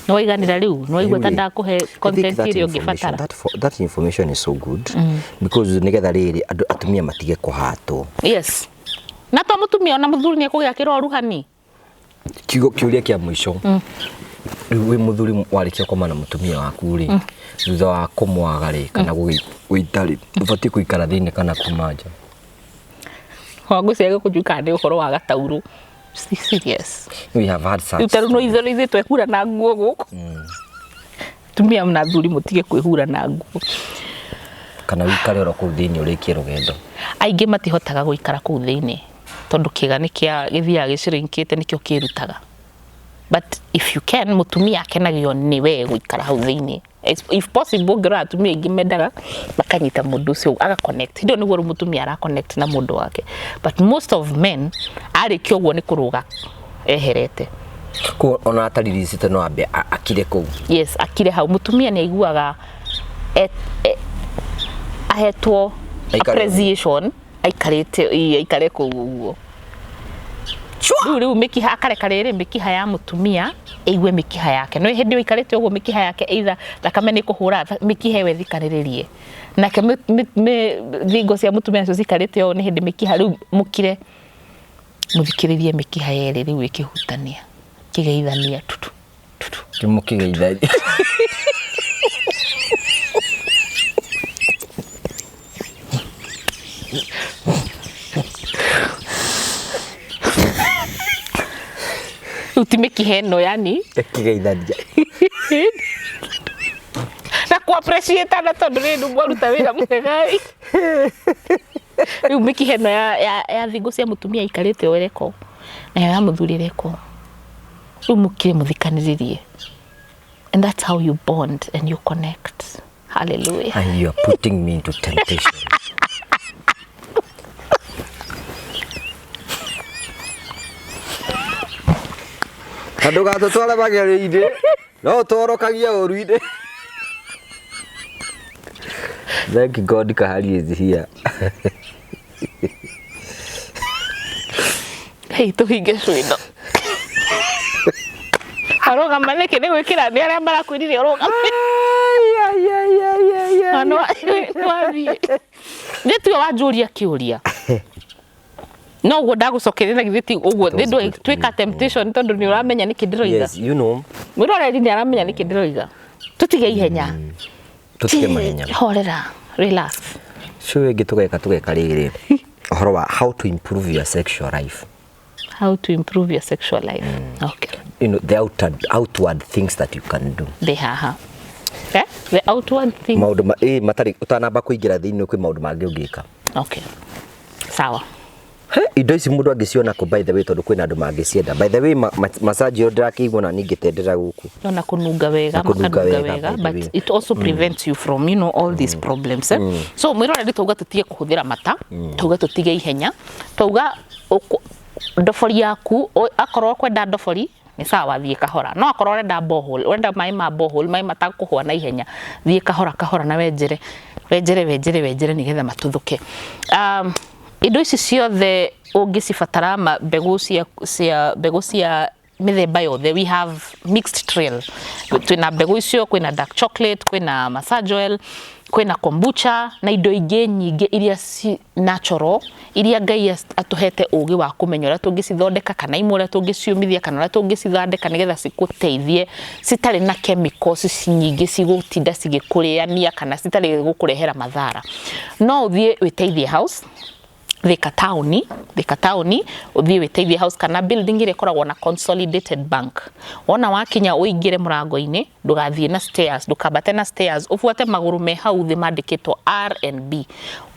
Nĩ waiganĩra rĩu? Nĩ waigua ta ndakũhe content ĩrĩa ũngĩbatara? That information is so good because nĩgetha rĩrĩ andũ atumia matige kũhatwo. Yes. Na to mũtumia ona mũthuri nĩ ekũgĩa kĩroru hani. Kiugo kĩũria kĩa mũico. Rĩu wĩ mũthuri warĩkia kũma na mũtumia waku rĩ, thutha wa kũmwaga rĩ kana gũita rĩ, ũbatiĩ gũikara thĩinĩ kana kuma nja? Wangũciria gũkũnjui kana nĩ ũhoro wa gataurũ. Serious. We have had such. Rĩu ta rĩu no ithuĩ ithuĩ twehura na nguo gũkũ. Atumia na athuri mũtige kwĩhura na nguo. Kana wĩikare oro kũu thĩinĩ ũrĩkie rũgendo. Aingĩ matihotaga gũikara kũu thĩinĩ tondũ kĩga nĩ kĩa gĩthiaga gĩcirinkĩte nĩkĩo kĩrutaga. But if you can, mũtumia akenagio nĩ we gũikara hau thĩinĩ. If possible ũngĩrora atumia aingĩ mendaga makanyita mũndũ ũcio aga connect. Hĩndĩ ĩyo nĩguo rĩu mũtumia ara connect na mũndũ wake. But most of men arĩkia ũguo nĩ kũrũga eherete. Koguo ona atariricĩte no ambe akire kũu. Yes, akire hau. Mũtumia nĩ aiguaga ahetwo appreciation aikarĩte aikare kũu ũguo. Rĩu rĩu mĩkiha akareka rĩrĩ mĩkiha ya mũtumia ĩigue mĩkiha yake. No hĩndĩ ĩyo aikarĩte ũguo mĩkiha yake either thakame nĩ ĩkũhũra mĩkiha ĩyo ĩthikanĩrĩrie. Nake thingo cia mũtumia nacio cikarĩte ũũ nĩ hĩndĩ mĩkiha rĩu mũkire mũthikĩrĩrie mĩkiha yerĩ rĩu ĩkĩhutania kĩgeithania tutu tutu. Mũkĩgeithania. Rĩu ti mĩkiha ĩno yani Ĩkĩgeithania. Na ku appreciate na tondũ rĩrĩ mwaruta wĩra mwega ĩ. Rĩu mĩkiha ĩno ya thingo cia mũtumia ikarĩte o ĩreko nayo ya mũthuri ĩreko. Rĩu mũkire mũthikanĩrĩrie. And that's how you bond and you connect. Hallelujah. And you are putting me into temptation. Na ndũgatũtware magerio-inĩ no ũtworokagie ũru-inĩ. Thank God Kahari is here. Hey, tũhinge cwĩno. Arũgama nĩkĩ nĩ gwĩkĩra nĩ arĩa marakwĩrire ũrũgame. Ai, ai, ai. Ah, nĩ wathiĩ nĩ tiwe wanjũria kĩũria no ũguo ndagũcokeria na githĩ ti ũguo. That was good. Twĩka temptation tondũ nĩ ũramenya nĩkĩ ndĩroiga. Yes, you know. Mwĩroreri nĩ aramenya nĩkĩ ndĩroiga. Tũtige ihenya. Tũtige mahenya. Horera, relax. Cio ĩngĩ tũgeka rĩrĩ ũhoro wa how to improve your sexual life. How to improve your sexual life. Okay. The outward things that you can do. Ndĩ haha. Eh? The outward thing. Maũndũ matarĩ ũtanamba kũingĩra thĩinĩ kwĩ maũndũ mangĩ ũngĩka. Okay. Sawa. He, indo ici mũndũ angĩciona kũ, by the way, tondũ kwĩna andũ mangĩcienda, by the way, massage ĩyo ndĩrakĩigua na ningĩtendera gũkũ. Ona kununga wega. Na kũnunga makanunga wega, wega, by the but way. it also prevents you from all these problems, eh? So mwĩroreri, tauga tũtige kũhũthĩra mata, tauga tũtige ihenya, tauga ndobori yaku akorwo kwenda ndobori nĩ sawa, thiĩ kahora. No akorwo ũrenda borehole, ũrenda maĩ ma borehole, maĩ matakũhũa na ihenya, thiĩ kahora kahora na wenjere wenjere wenjere wenjere nĩgetha matuthũke. Indo ici ciothe ũngĩcibatara, mbegũ cia mbegũ cia mĩthemba yothe, we have mixed trail, twĩna mbegũ icio, kwĩna dark chocolate, kwĩna massage oil, kwĩna kombucha na indo ingĩ nyingĩ iria ci natural, iria Ngai atũhete ũgĩ wa kũmenya ũrĩa tũngĩcithondeka, kana imwe ũrĩa tũngĩciũmithia, kana ũrĩa tũngĩcithondeka nĩgetha cikũteithie citarĩ na chemicals nyingĩ cigũtinda cigĩkũrĩania kana citarĩ gũkũrehera mathara. No ũthiĩ wĩteithie house Thika taũni, Thika taũni, ũthiĩ wĩteithie house kana building ĩrĩa ĩkoragwo na Consolidated Bank. Wona wakinya, ũingĩre mũrango-inĩ, ndũgathiĩ na stairs, ndũkambate na stairs, ũbuate magũrũ me hau thĩ mandĩkĩtwo R&B.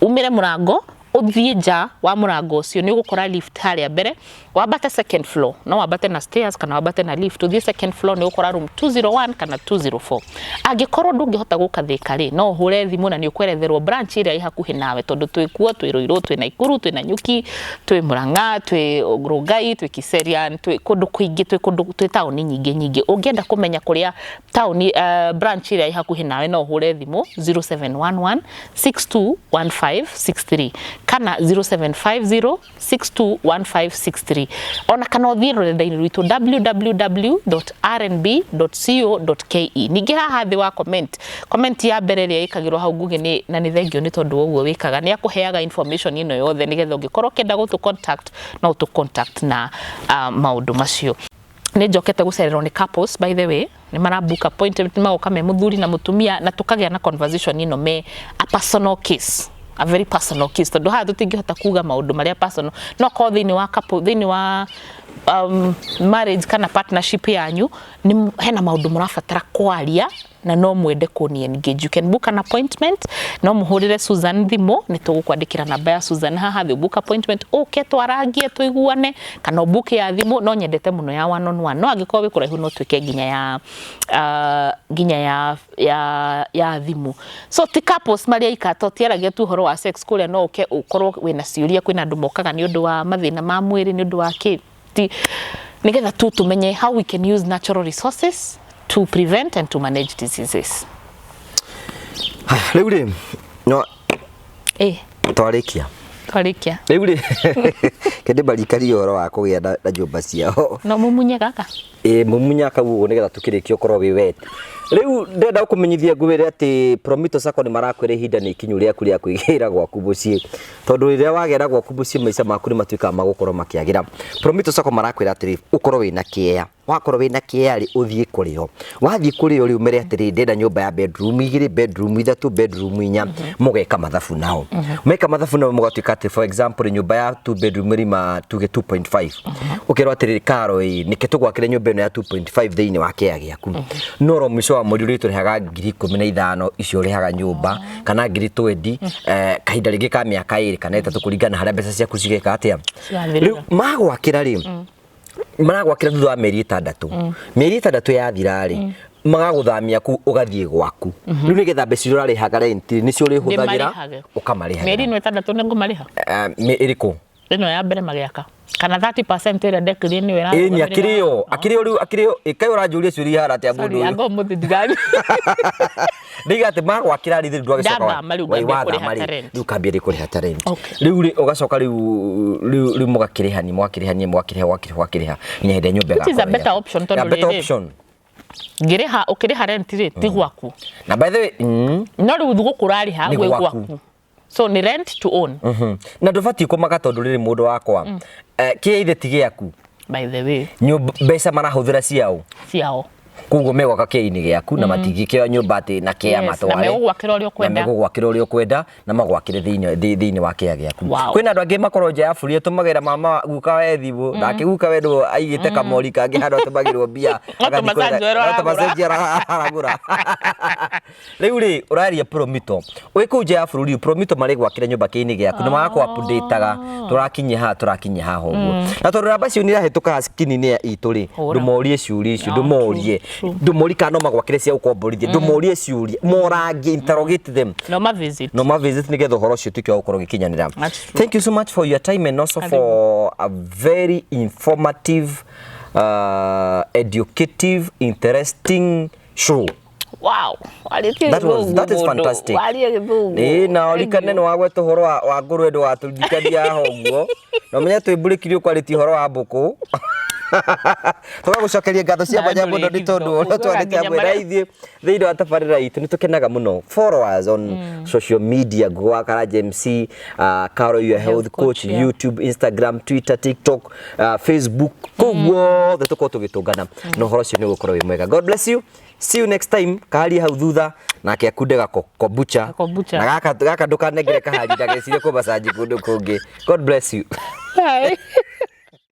Umĩre mũrango, ũthiĩ nja wa mũrango ũcio, nĩ ũgũkora lift harĩa mbere, wambate second floor. No wambate na stairs kana wambate na lift, ũthiĩ second floor, nĩ ũgũkora room 201 kana 204. Angĩkorwo ndũngĩhota gũka Thika rĩ, no ũhũre thimũ na nĩ ũkweretherwo branch ĩrĩa ĩ hakuhĩ nawe, tondũ twĩ kuo, twĩ Ruiru, twĩ Naikuru, twĩ Nanyuki, twĩ Murang'a, twĩ Rongai, twĩ Kiserian, twĩ kũndũ kũingĩ, twĩ kũndũ, twĩ taũni nyingĩ nyingĩ. Ũngĩenda kũmenya kũrĩa taũni, branch ĩrĩa ĩ hakuhĩ nawe, no ũhũre thimũ 0711 621563 kana 0750 621563, ona kana ũthiĩ rũrenda-inĩ rwitũ www.rnb.co.ke. Ningĩ haha thĩ wa comment, comment ya mbere ĩrĩa ĩkagĩrwo hau nguhĩ nĩ na nĩ thengio nĩ tondũ wa ũguo wĩkaga, nĩ akũheaga information ĩno yothe nĩgetha ũngĩkorwo ũkĩenda gũtũ contact, no ũtũ contact na maũndũ macio. Nĩ njokete gũcererwo nĩ couples, by the way, nĩ mara book appointment, magoka me mũthuri na mũtumia, na tũkagĩa na conversation ĩno me a personal case, a very personal case, tondũ haha tũtingĩhota kuga maũndũ marĩa personal. No korwo thĩinĩ wa couple, thĩinĩ wa marriage kana partnership yanyu nĩ hena maũndũ mũrabatara kwaria na no mwende kũni engage, you can book an appointment. No mũhũrĩre Susan thimũ, nĩ tũgũkwandĩkĩra namba ya Susan haha thĩ. Book appointment, ũke twarangie tũiguane, kana ũbook ya thimũ. No nyendete mũno ya one on one, no angĩkorwo wĩ kũraihu no twĩke nginya ya nginya ya thimũ. So ti couples marĩ aika, to tiaragia tu ũhoro wa sex kũrĩa. No ũke ũkorwo wĩna ciũria. Kwĩna andũ mokaga nĩ ũndũ wa mathĩna ma mwĩrĩ, nĩ ũndũ wa kĩ ti, nĩgetha tu tumenye how we can use natural resources to prevent and to manage diseases. Rĩu rĩ, no twarĩkia. Twarĩkia. Rĩu rĩ, kĩndĩ marikarie ũhoro wa kũgĩa na nyũmba ciao. No mumunye gaka. Ĩ, mumunya kau ũguo nĩgetha tũkĩrĩkie ũkorwo wĩ wet. Rĩu ndĩrenda gũkũmenyithia, ngwĩre atĩ Promito Sacco nĩ marakwĩra ihinda nĩ ikinyu rĩaku rĩa kwĩgĩra gwaku mũciĩ, tondũ rĩrĩa wagĩra gwaku mũciĩ, maica maku nĩ matuĩkaga magũkorwo makĩagĩra. Promito Sacco marakwĩra atĩrĩ, ũkorwo wĩna kĩea. Wakorwo wĩna kĩea rĩ, ũthiĩ kũrĩo. Wathiĩ kũrĩo rĩ, ũmere atĩrĩ, ndĩrenda nyũmba ya bedroom igĩrĩ, bedroom ithatũ, bedroom inya. Mũgeka mathabu nao. Meka mathabu nao, mũgatuĩka atĩ, for example, nyũmba ya two bedroom ĩrima tuge 2.5, ũkerwo atĩrĩrĩ, karo ĩ nĩke tũgwakĩre nyũmba ĩno ya 2.5 thĩinĩ wa kĩea gĩaku, no ro mũico wa mweri ũrĩtũrĩhaga 15,000 icio ũrĩhaga nyũmba, kana ngiri 20, kahinda rĩngĩ ka mĩaka 2 kana 3, kũringana na harĩa mbeca ciaku cigeka atĩa. Cirathirĩra. Rĩu magwakĩra rĩ, maragwakĩra thutha wa mĩeri 6. Mĩeri 6 yathira rĩ, magagũthamia kũu, ũgathiĩ gwaku. Rĩu nĩgetha mbeca iria ũrarĩhaga rent nĩcio ũrĩhũthagĩra. Ndĩmarĩhage. Ũkamarĩhagĩra. Mĩeri ĩno 6 nĩ ngũmarĩha. Ĩrĩkũ? Ĩno ya mbere magĩaka, kana 30% ĩrĩa ndekĩrie nĩyo. Ĩni akĩrĩo akĩrĩo rĩu akĩrĩo ĩkaĩ ũranjũria ciũria ihana atĩa mũndũ ũyũ? Anga ũmũthĩ ndigani. Ndiga atĩ magwakĩra rĩ, rĩu ndwagĩcoka. Ndathama rĩu, ngambia wathama kũrĩha rĩ, ta rent. Rĩu ũkambia rĩ kũrĩha ta rent. Okay. Rĩu rĩ, ũgacoka rĩu mũgakĩrĩhania, mũgakĩrĩhania, mũgakĩrĩha, mũgakĩrĩha, mũgakĩrĩha nginya hĩndĩ ĩrĩa nyũmba Which is a ĩgakorwo better yaku. option, tondũ Yeah, better rĩrĩ, option. Ngĩrĩha, ũkĩrĩha rent rĩ, ti gwaku. Na by the way, No rĩu gũkũ ũrarĩha Nĩ gwĩ gwaku. gwaku, so nĩ rent to own. Na ndũbatiĩ kũmaka tondũ rĩrĩ mũndũ wakwa, kĩrĩa ithe ti gĩaku. By the way, Nyũmba mbeca marahũthĩra ciao. Ciao. Koguo megwaka kĩainĩ gĩaku na matingĩkĩoya nyũmba atĩ na kĩa matware. Na megũgwakĩra ũrĩa ũkwenda. Na megũgwakĩra ũrĩa ũkwenda na magwakĩre thĩinĩ wa kĩa gĩaku. Wow. Kwĩna andũ angĩ makorwo nja ya bũrũri atũmagĩra mama guka we thimũ, nake guka we nĩwe aigĩte kamori kangĩ handũ atũmagĩrwo mbia. No tũmacanjo No aragũra. tũmacenjio aragũra. Rĩu rĩ, ũraria promito wĩ kũu nja ya bũrũri, promito marĩ gwakĩra nyũmba kĩinĩ gĩaku nĩ magakũ update-aga tũrakinyia haha ũguo, na tondũ namba icio nĩ irahĩtũka screen-inĩ itũ rĩ, Hũra. ndũmorie ciũria icio. No, Ndũmorie. true, true. Ndũmorie kana no magwakĩre cia gũkomborithia. Ndũmorie ciũria morangie, interrogate them. No ma visit. No ma visit nĩgetha ũhoro ũcio ũtuĩke wa gũkorwo ũgĩkinyanĩra. That's true. Thank you so much for your time and also for a very informative, educative, interesting show. Wow, warĩtie. That is fantastic. Warie Gĩthũngũ. Ĩĩ, na ũrikane nĩ wagweta ũhoro wa ngũrwe, ndũgatũririkanie haha ũguo na ũmenye twĩmbũrĩkirie ũkwarĩtie ũhoro wa mbũkũ. Tũgagũcokeria ngatho cia Na mwanya mũno nĩ tondũ ũrĩa twarĩte nginya hamwe na ithuĩ thĩinĩ wa tabarĩra itũ. Nĩ tũkenaga mũno. Followers on social media, Ngugi wa Karanja MC, Carol your health coach, YouTube, Instagram, Twitter, TikTok, Facebook, kũu guothe tũkorwo tũgĩtũngana na ũhoro ũcio nĩ ũgũkorwo wĩ mwega. God bless you, see you next time. Kaharia hau thutha nake akunde gako kombucha. Kombucha. Na gaka gaka ndũkanengere kahari ndagecirie kũmacanji kũndũ kũngĩ. God bless you. Bye.